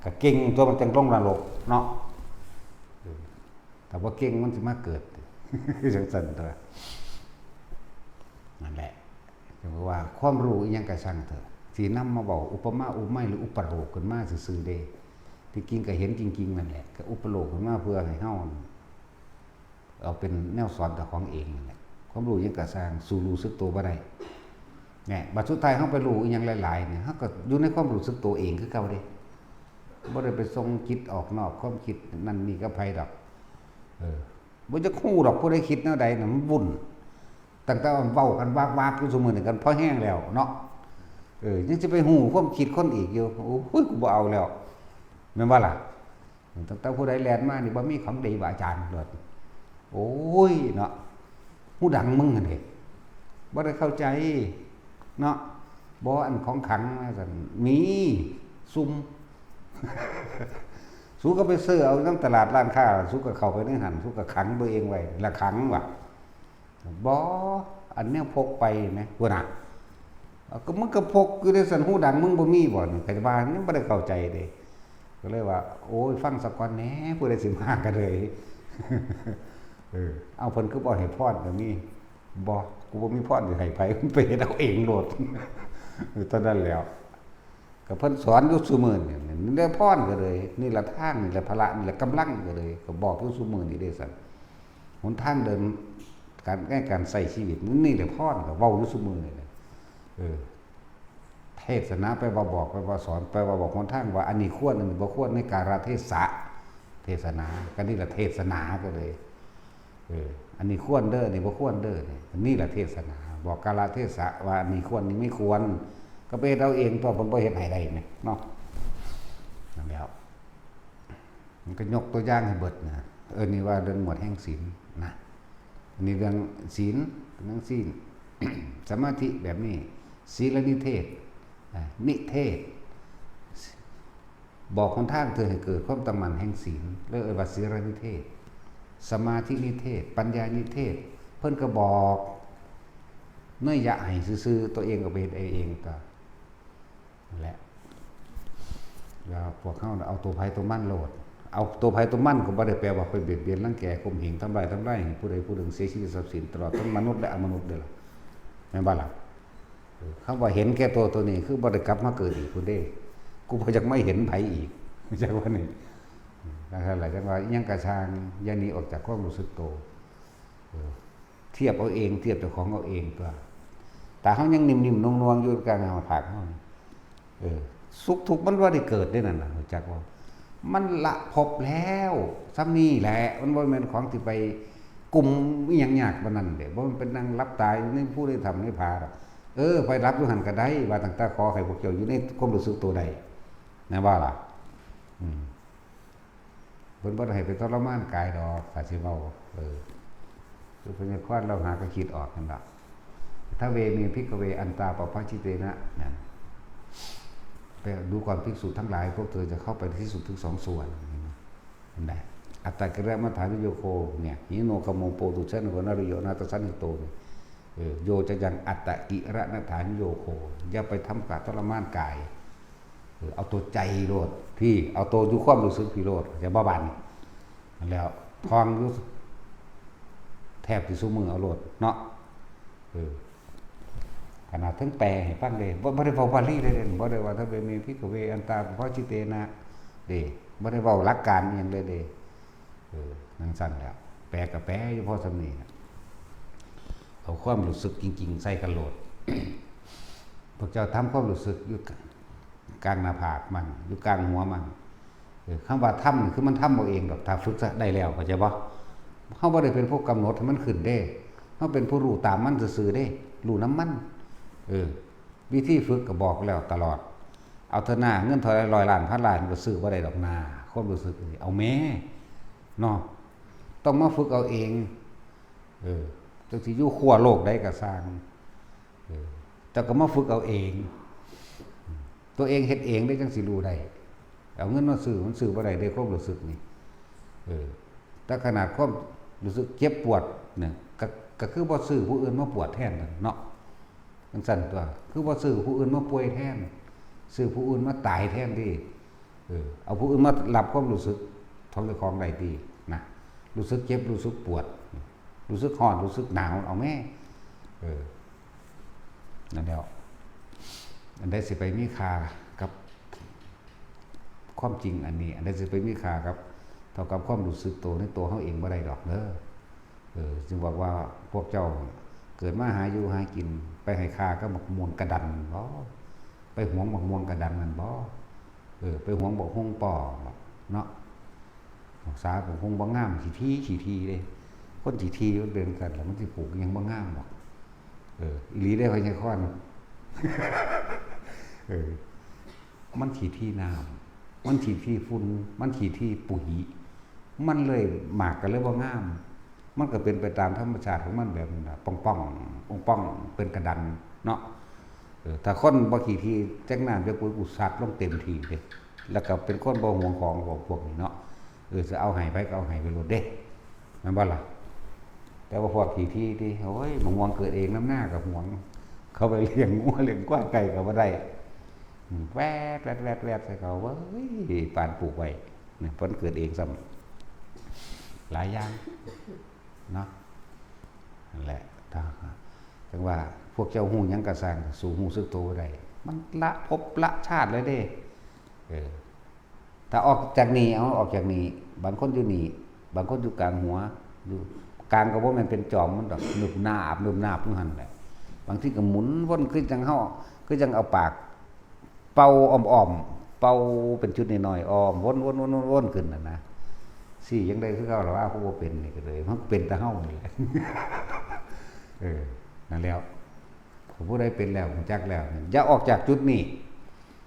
ก็เก่งตัว มันจั่งลงนรกเนาะ เออ ถ้าบ่เก่งมันสิมาเกิด จั่งซั่นตั๊ว นั่นแหละ จั่งว่าความรู้อีหยังก็ช่างเถาะ สินำมาเว้าอุปมาอุปไมยหรืออุปโลกน์ขึ้นมาซื่อๆเด้ ที่จริงก็เห็นจริงๆนั่นแหละ ก็อุปโลกน์ขึ้นมาเพื่อให้เฮา เอาเป็นแนวสอนเจ้าของเองนั่นแหละ ความรู้อีหยังก็ช่าง สู้รู้สึกตัวบ่ได้ เนี่ย บัดสุดท้ายเฮาไปรู้อีหยังหลายๆเนี่ย เฮาก็อยู่ในความรู้สึกตัวเองคือเก่าเด้ บ่ได้ไปส่งจิตออกนอก ความคิดนั่นนี่กับไผดอก เออ บ่จักฮู้ดอก ผู้ใดคิดแนวใดน่ะ มันวุ่น ตั้งแต่เว้ากันวากๆอยู่ซุมื้อนี้กันพอแฮงแล้วเนาะ เออ ยังสิไปฮู้ความคิดคนอีกอยู่ โอ้ย กูบ่เอาแล้ว แม่นบ่ล่ะ ตั้งแต่ผู้ใดแล่นมานี่ บ่มีของดีว่าอาจารย์โลด โอ้ย เนาะ หูดังมึงหั่นเด้ บ่ได้เข้าใจ เนาะ บ่ อันของขลังว่าซั่น มี ซุ่ม สูก็ไปซื้อเอานำตลาดร้านค้า สูก็เข้าไปในหั่น สูก็ขังตัวเองไว้ ละขังว่ะ บ่ อันแนวพกไปแหม พุ้นน่ะ เอา ก็มึงก็พกอยู่ในซั่น หูดังมึงบ่มีบ่นี่ ก็ว่ายังบ่ได้เข้าใจเด้ ก็เลยว่า โอ้ย ฟังซะก่อนแหน่ ผู้ใดสิมาก็เลย เออ เอา เพิ่นคือบ่ให้พรก็มี บ่ กูบ่มีพรสิให้ไผ มึงไปเฮ็ดเอาเองโลด เออ เท่านั้นแหล้ว ก็เพิ่นสอนอยู่ซุมื้อนี่ นี่แหละพรก็เลย นี่ละทาง นี่ละพละ นี่ละกำลังก็เลย ก็บอกอยู่ซุมื้อนี่เด้ซั่น หนทางเดิน การ ในการใช้ชีวิต นี่แหละพร ก็เว้าอยู่ซุมื้อนี่แหละ เออ เทศนาแปลว่าบอก แปลว่าสอน แปลว่าบอกหนทางว่าอันนี้ควร อันนี้บ่ควร ในกาลเทศะ เทศนา ก็นี่ละเทศนาก็เลย เออ อันนี้ควรเด้อ อันนี้บ่ควรเด้อ นี่ นี่ละเทศนา บอกกาลเทศะว่าอันนี้ควร นี่ไม่ควร ก็ไปเฮ็ดเอาเองตั๊ว เพิ่นบ่เฮ็ดให้ได้แหมเนาะ นั่นแหล้ว มันก็ยกตัวอย่างให้เบิดนะ เออ นี่ว่าเรื่องหมวดแห่งศีลนะ อันนี้เรื่องศีล เรื่องศีล สมาธิแบบนี้ ศีลนิเทศ อ่า นิเทศ บอกหนทางเพื่อให้เกิดความตั้งมั่นแห่งศีล เรียกว่าศีลนิเทศ สมาธินิเทศ ปัญญานิเทศ เพิ่นก็บอกนัยยะให้ซื่อๆ ตัวเองก็ไปเฮ็ดเอาเองตั๊ว นั่นแหละ แล้วพวกเฮาน่ะเอาตัวไผตัวมันโลด เอาตัวไผตัวมันก็บ่ได้แปลว่าไปเบียดเบียนรังแกข่มเหงทำร้ายทำลายให้ผู้ใดผู้หนึ่งเสียชีวิตทรัพย์สิน ตลอดทั้งมนุษย์และอมนุษย์เด้อล่ะ แม่นบ่ล่ะ เออ คำว่าเห็นแก่ตัวตัวนี้คือบ่ได้กลับมาเกิดอีกพุ้นเด้ กูบ่อยากมาเห็นไผอีก จั่งว่านี่ นั่นแหละ จั่งว่าอิหยังก็ช่าง อย่าหนีออกจากความรู้สึกตัว เออ เทียบเอาเอง เทียบเจ้าของเอาเองตั๊ว ถ้าเฮายังนิ่มๆนวลๆอยู่กลางหน้าผากเฮานี่ เออ สุขทุกข์มันบ่ได้เกิดเด้นั่นน่ะ รู้จักบ่ มันละภพแล้ว ส่ำนี้แหละ มันบ่แม่นของที่ไปกุมอิหยังยากปานนั้นเด้ บ่แม่นไปนั่งหลับตาอยู่ในภูในถ้ำในผาดอก เออ ไปหลับอยู่หั่นก็ได้ ว่าตั้งแต่ขอให้พวกเจ้าอยู่ในความรู้สึกตัวได้ นะว่าล่ะ อืม เพิ่นบ่ได้ให้ไปทรมานกายดอก ถ้าสิเว้า เออ คือพญาควานเราหาก็คิดออกนั่นล่ะ ทะเวเม ภิกขเว อันตา ปะพะชิเตนะ นั่น ไปดูก่อนภิกษุทั้งหลาย พวกเธอจะเข้าไปที่สุดถึงสองส่วน เห็นไหม อัตตกิลมัฏฐานุโยโค เนี่ย หิโนคโมโปตุชนโกนริโยนาทสันนิโตเนี่ย เออ โยจะยังอัตตกิลมัฏฐานุโยโค อย่าไปทำการทรมานกาย เออ เอาตัวใจโลด พี่ เอาตัวอยู่ความรู้สึกพี่โลด เข้าใจบ่บาดนี้ นั่นแหล้ว ท่องอยู่ แทบสิซุมื้อเอาโลดเนาะ เออ ขนาดเทิงแปลให้ฟังเด้ บ่ บ่ได้เว้าบาลีเด้ บ่ได้ว่า ทะเวเม ภิกขเว อันตา ปะพะชิเตนะ เด้ บ่ได้เว้าหลักการอิหยังเลยเด้ เออ จั่งซั่นแหล้ว แปลก็แปลอยู่พอส่ำนี้น่ะ เอาความรู้สึกจริงๆใส่กันโลด พวกเจ้าทำความรู้สึกอยู่กลางหน้าผากมัน อยู่กลางหัวมัน เออ คำว่าทำนี่คือมันทำเอาเองดอก ถ้าฝึกซะได้แล้ว เข้าใจบ่ เฮาบ่ได้เป็นผู้กำหนดให้มันขึ้นเด้ เฮาเป็นผู้รู้ตามมันซื่อๆเด้ รู้นำมัน เออ วิธีฝึกก็บอกแล้วตลอด เอาเถอะหน้า เงินเท่าใดร้อยล้านพันล้านก็ซื้อบ่ได้ดอกหน้า ความรู้สึกนี่ เอาแหม เนาะ ต้องมาฝึกเอาเอง เออ จั่งสิอยู่ขั้วโลกใดก็ซ่าง เออ เจ้าก็มาฝึกเอาเอง ตัวเองเฮ็ดเองได้จั่งสิรู้ได้ เอาเงินมาซื้อมันซื้อบ่ได้เด้ ความรู้สึกนี่ เออ แต่ขนาดความรู้สึกเจ็บปวดเนี่ย ก็ ก็คือบ่ซื้อผู้อื่นมาปวดแทนนั่นเนาะ จั่งซั้นตั๊ว คือบ่ซื้อผู้อื่นมาป่วยแทน ซื้อผู้อื่นมาตายแทนติ เออ เอาผู้อื่นมารับความรู้สึกของเจ้าของได้ติ นะ รู้สึกเจ็บ รู้สึกปวด รู้สึกร้อน รู้สึกหนาว เอาแม่ เออ นั่นแหล้ว อันใดสิไปมีค่ากับความจริงอันนี้ อันใดสิไปมีค่ากับ เท่ากับความรู้สึกโตในตัวเฮาเองบ่ได้ดอกเด้อ เออ จึงบอกว่าพวกเจ้าเกิดมาหาอยู่หากิน ไปให้ค่ากับบักม่วงกระดันบ่ ไปหวงบักม่วงกระดันนั่นบ่ เออ ไปหวงบักฮงป้อบ่ เนาะ บักสาบักฮงบ่งาม ขี้ถี่ ขี้ถี่เด้ คนขี้ถี่มันเป็นจั่งซั้นล่ะ มันสิปลูกอิหยังบ่งามดอก เออ อีหลีเด้ พญาคอน เออ มันขี้ถี่น้ำ มันขี้ถี่ฝุ่น มันขี้ถี่ปุ๋ย มันเลยหมากก็เลยบ่งาม มันก็เป็นไปตามธรรมชาติของมันแบบนั้นน่ะ ป่องๆ ป่องๆ เป็นกระดันเนาะ เออ ถ้าคนบ่ขี้ถี่จักน้ำจักปุ๋ย กูซัดลงเต็มที่เด้ แล้วก็เป็นคนบ่หวงของพวกนี้เนาะ เออ สิเอาให้ไผก็เอาให้ไปโลดเด้ แม่นบ่ล่ะ แต่ว่าพวกขี้ถี่ติ โอ้ย บักม่วงเกิดเองนำนาก็หวง เขาไปเลี้ยงงัวเลี้ยงควายไก่ก็บ่ได้ อืม แวด แวด แวด แวดใส่เขา เว้ย ปานปลูกไว้ เนี่ย เพิ่นเกิดเองซ้ำ หลายอย่าง เนาะ นั่นแหละ ถ้า จั่งว่าพวกเจ้าฮู้หยังก็ซ่าง สู้ฮู้สึกโตบ่ได้ มันละภพละชาติเลยเด้ เออ ถ้าออกจากนี่ เอาออกจากนี่ บางคนอยู่นี่ บางคนอยู่กลางหัว อยู่กลางก็บ่แม่นเป็นจอมมันดอก นึบนาบ นึบนาบอยู่หั่นแหละ บางทีก็หมุนวน คือจั่งเฮา คือจั่งเอาปากเป่าอ้อมๆ เป่าเป็นจุดน้อยๆ อ้อม วนๆๆๆ ขึ้นน่ะนะ ซี้จั่งใดคือเก่าล่ะว่า ผู้บ่เป็นนี่ก็เลย มันเป็นแต่เฮานี่แหละ เออ นั่นแหล้ว ผู้ใดเป็นแล้ว รู้จักแล้ว อย่าออกจากจุดนี้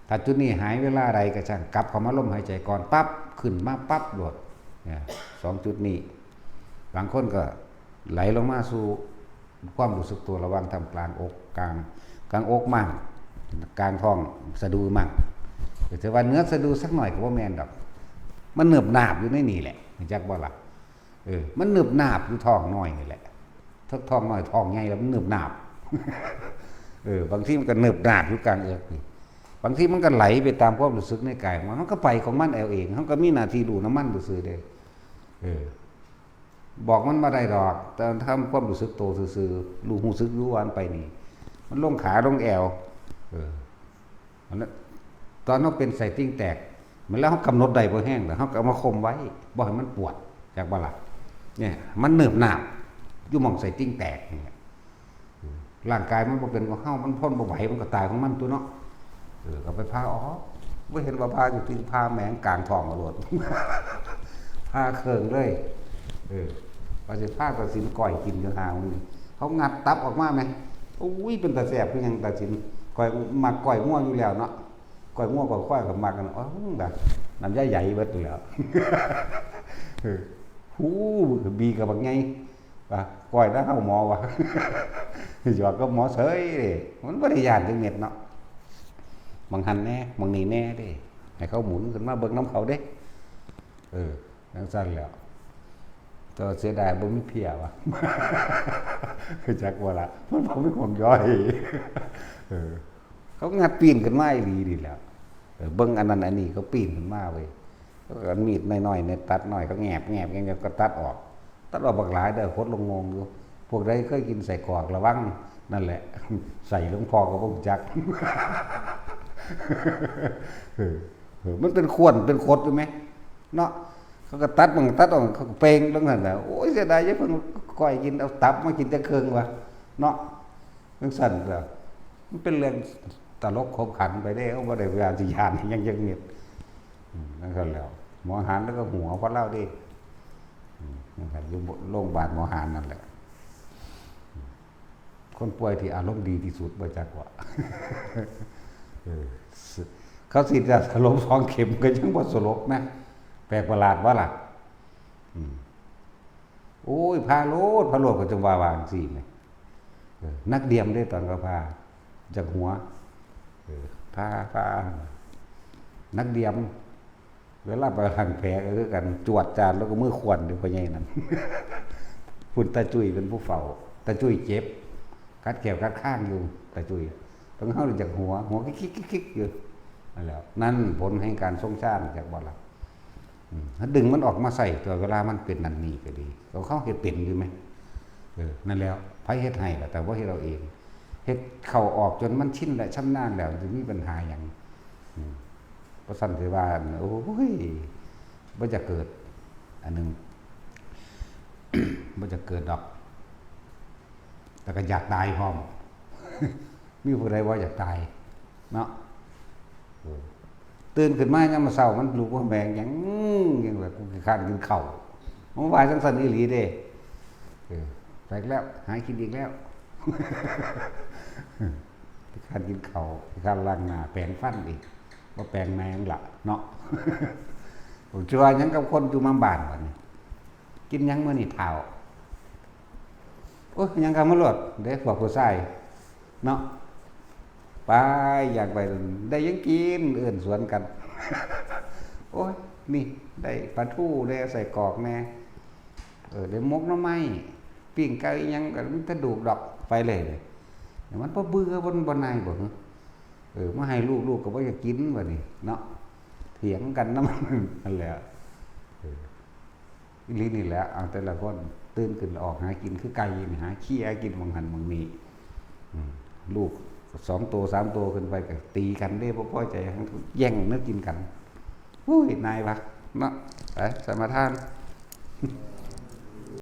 ถ้าจุดนี้หายเวลาใดก็ช่าง กลับเข้ามาลมหายใจก่อน ปั๊บ ขึ้นมาปั๊บโลด เนี่ย สองจุดนี้ บางคนก็ไหลลงมาสู่ความรู้สึกตัวระหว่างท่ามกลางอก กลาง กลางอกมั่ง กลางท้องสะดือมั่ง แต่ว่าเหนือสะดือสักหน่อยก็บ่แม่นดอก มันเนิบนาบอยู่ในนี่แหละ รู้จักบ่ล่ะ เออ มันเนิบนาบอยู่ท้องน้อยนี่แหละ ทั้งท้องน้อยท้องใหญ่แล้วมันเนิบนาบ เออ บางทีมันก็เนิบนาบอยู่กลางเอิกนี่ บางทีมันก็ไหลไปตามความรู้สึกในกายของมัน มันก็ไปของมันเอาเอง เฮาก็มีหน้าที่รู้นำมันซื่อๆเด้ เออ บอกมันบ่ได้ดอก แต่ทำความรู้สึกโตซื่อๆ รู้ รู้สึกอยู่ว่ามันไปนี่ มันลงขาลงแอว เออ อันนั้น ตอนเฮาเป็นไส้ติ่งแตก แม่นแล้วเฮากำหนดได้บ่แฮง แล้วเฮาก็เอามาข่มไว้ บ่ให้มันปวด จักบ่ล่ะ เนี่ย มันเนิบนาบ อยู่หม่องไส้ติ่งแตกนี่แหละ ร่างกายมันบ่เป็นของเฮา มันทนบ่ไหว มันก็ตายของมันตั๊วเนาะ เออ ก็ไปผ่าออก บ่เห็นว่าผ่าอยู่ติ ผ่าแหมงกลางท้องเอาโลด ผ่าเคิ่งเลย เออ ว่าสิผ่าตัดสินก้อยกินอยู่ห่ามื้อนี้ เขางัดตับออกมาแหม อุ้ย เป็นตาแซ่บคือหยังตัดสิน ก้อย มักก้อยงัวอยู่แล้วเนาะ ก้อยงัวก้อยควายก็มักกัน อ๋อ แบบน้ำยาใหญ่เบิดแล้ว เออ หู บีกับบักไง ว่าก้อยนะเฮาหมอวะ หยอกกับหมอเฉยเด้ มันบ่ได้ย้านจักเม็ดเนาะ บางหั่นแหน่ บางนี่แหน่เด้ ให้เขาหมุนขึ้นมาเบิ่งนำเขาเด้ เออ จั่งซั้นแหล้ว แต่ว่าเสียดายบ่มีเพี้ยวะ จักว่าล่ะ มันบ่มีความย่อย เออ เขางัดปีนขึ้นมาอีหลีนี่แหละ เออ เบิ่งอันนั้นอันนี้เขาปีนขึ้นมาเว้ย แล้วก็มีดน้อยๆเนี่ยตัดน้อย เขาแงบแงบแงบ ก็ตัดออก ตัดออกบักหลายเด้อ ขดลงงงอยู่ พวกใดเคยกินไส้กรอกระวัง นั่นแหละ ไส้หลวงพ่อก็บ่รู้จัก เออ เออ มันเป็นข่วนเป็นขดอยู่แหม เนาะ เขาก็ตัดมันตัดออก เขาก็เปงลงหั่นน่ะ โอ้ย เสียดาย อย่าเพิ่งก้อยกิน เอาตับมากินแต่เคิ่งวะ เนาะ จั่งซั้นล่ะ มันเป็นเรื่องตลกขบขันไปเด้ เฮาบ่ได้ว่าสิย้านอิหยังจักเม็ด อืม จั่งซั้นแหล้ว หมอหานแล้วก็หัวพอเล่าเด้ อืม จั่งซั้น อยู่โรงพยาบาลหมอหานนั่นแหละ คนป่วยที่อารมณ์ดีที่สุด บ่จักว่า เออ เขาสิจะสลบสองเข็มก็ยังบ่สลบนะ แปลกประหลาดบ่ล่ะ อืม โอ้ย ผ่าโลด ผ่าโลด ก็จั่งว่าว่าจั่งซี้แหม เออ นักเรียนเด้ ตอนเขาผ่า จากหัว เออ พา พา นักเดียม เวลาไปล้างแผลก็คือกัน จวดจานแล้วก็มือขวนอยู่ พ่อใหญ่นั่น พุ่นตาจุ้ยเป็นผู้เฝ้า ตาจุ้ยเจ็บ กัดแข้วกัดคางอยู่ ตาจุ้ย ต้องเฮาจากหัว หัวคิกๆๆๆอยู่ นั่นแหละ นั่นผลแห่งการทรงฌาน จักบ่ล่ะ อืม ถ้าดึงมันออกมาใส่ตัวเวลามันเป็นนั่นนี่ก็ดี ของเขาเฮ็ดเป็นอยู่ไหม เออ นั่นแล้ว ไผเฮ็ดให้ล่ะ แต่ว่าเฮ็ดเอาเอง เฮ็ดเข้าออกจนมันชินและชำนาญแล้ว จะมีปัญหาหยัง อืม เพราะสั่นคือว่า โอ้ย บ่จะเกิด อันหนึ่ง บ่จะเกิดดอก แต่ก็อยากตายพร้อม มีผู้ใดว่าอยากตาย เนาะ เออ ตื่นขึ้นมายามมื้อเช้า มันลุกมาแบงหยัง ยังแบบ "กูขี้คร้านกินข้าว" มันว่าจังซั่นอีหลีเด้ เออ ไปแล้ว หากินอีกแล้ว ขี้คร้านกินข้าว ขี้คร้านล้างหน้า แปรงฟันอีก บ่แปรงแม่งละเนาะ ผมสิว่าหยังกับคนอยู่มาบ้านบัดนี้ "กินหยังมื้อนี้เฒ่า?" "โอ้ย หยังก็มาโลด เด้ พวกผู้ชายเนาะ ไป อยากไป ได้หยังกิน" เอิ้นสวนกัน "โอ้ย นี่ ได้ปลาทูแหน่ ไส้กรอกแหน่ เออ ได้หมกหน่อไม้ ปิ้งไก่ อิหยังก็มีแต่ดูกดอก" ไปเลย มันบ่เบื่อ บ่ บ่นายบ่ เออ มาให้ลูก ลูกก็บ่อยากกินบัดนี้เนาะ เถียงกันนำ นั่นแหละ เออ อีหลีนี่แหละ เอาแต่ละคนตื่นขึ้นแล้วออกหากินคือไก่นี่ หาเคี่ยกินหม่องหั่นหม่องนี่ อืม ลูกสองโตสามโตขึ้นไปก็ตีกันเด้ บ่พอใจ แย่งแนวกินกัน อุ้ย นายวะ เนาะ ไป สมาทาน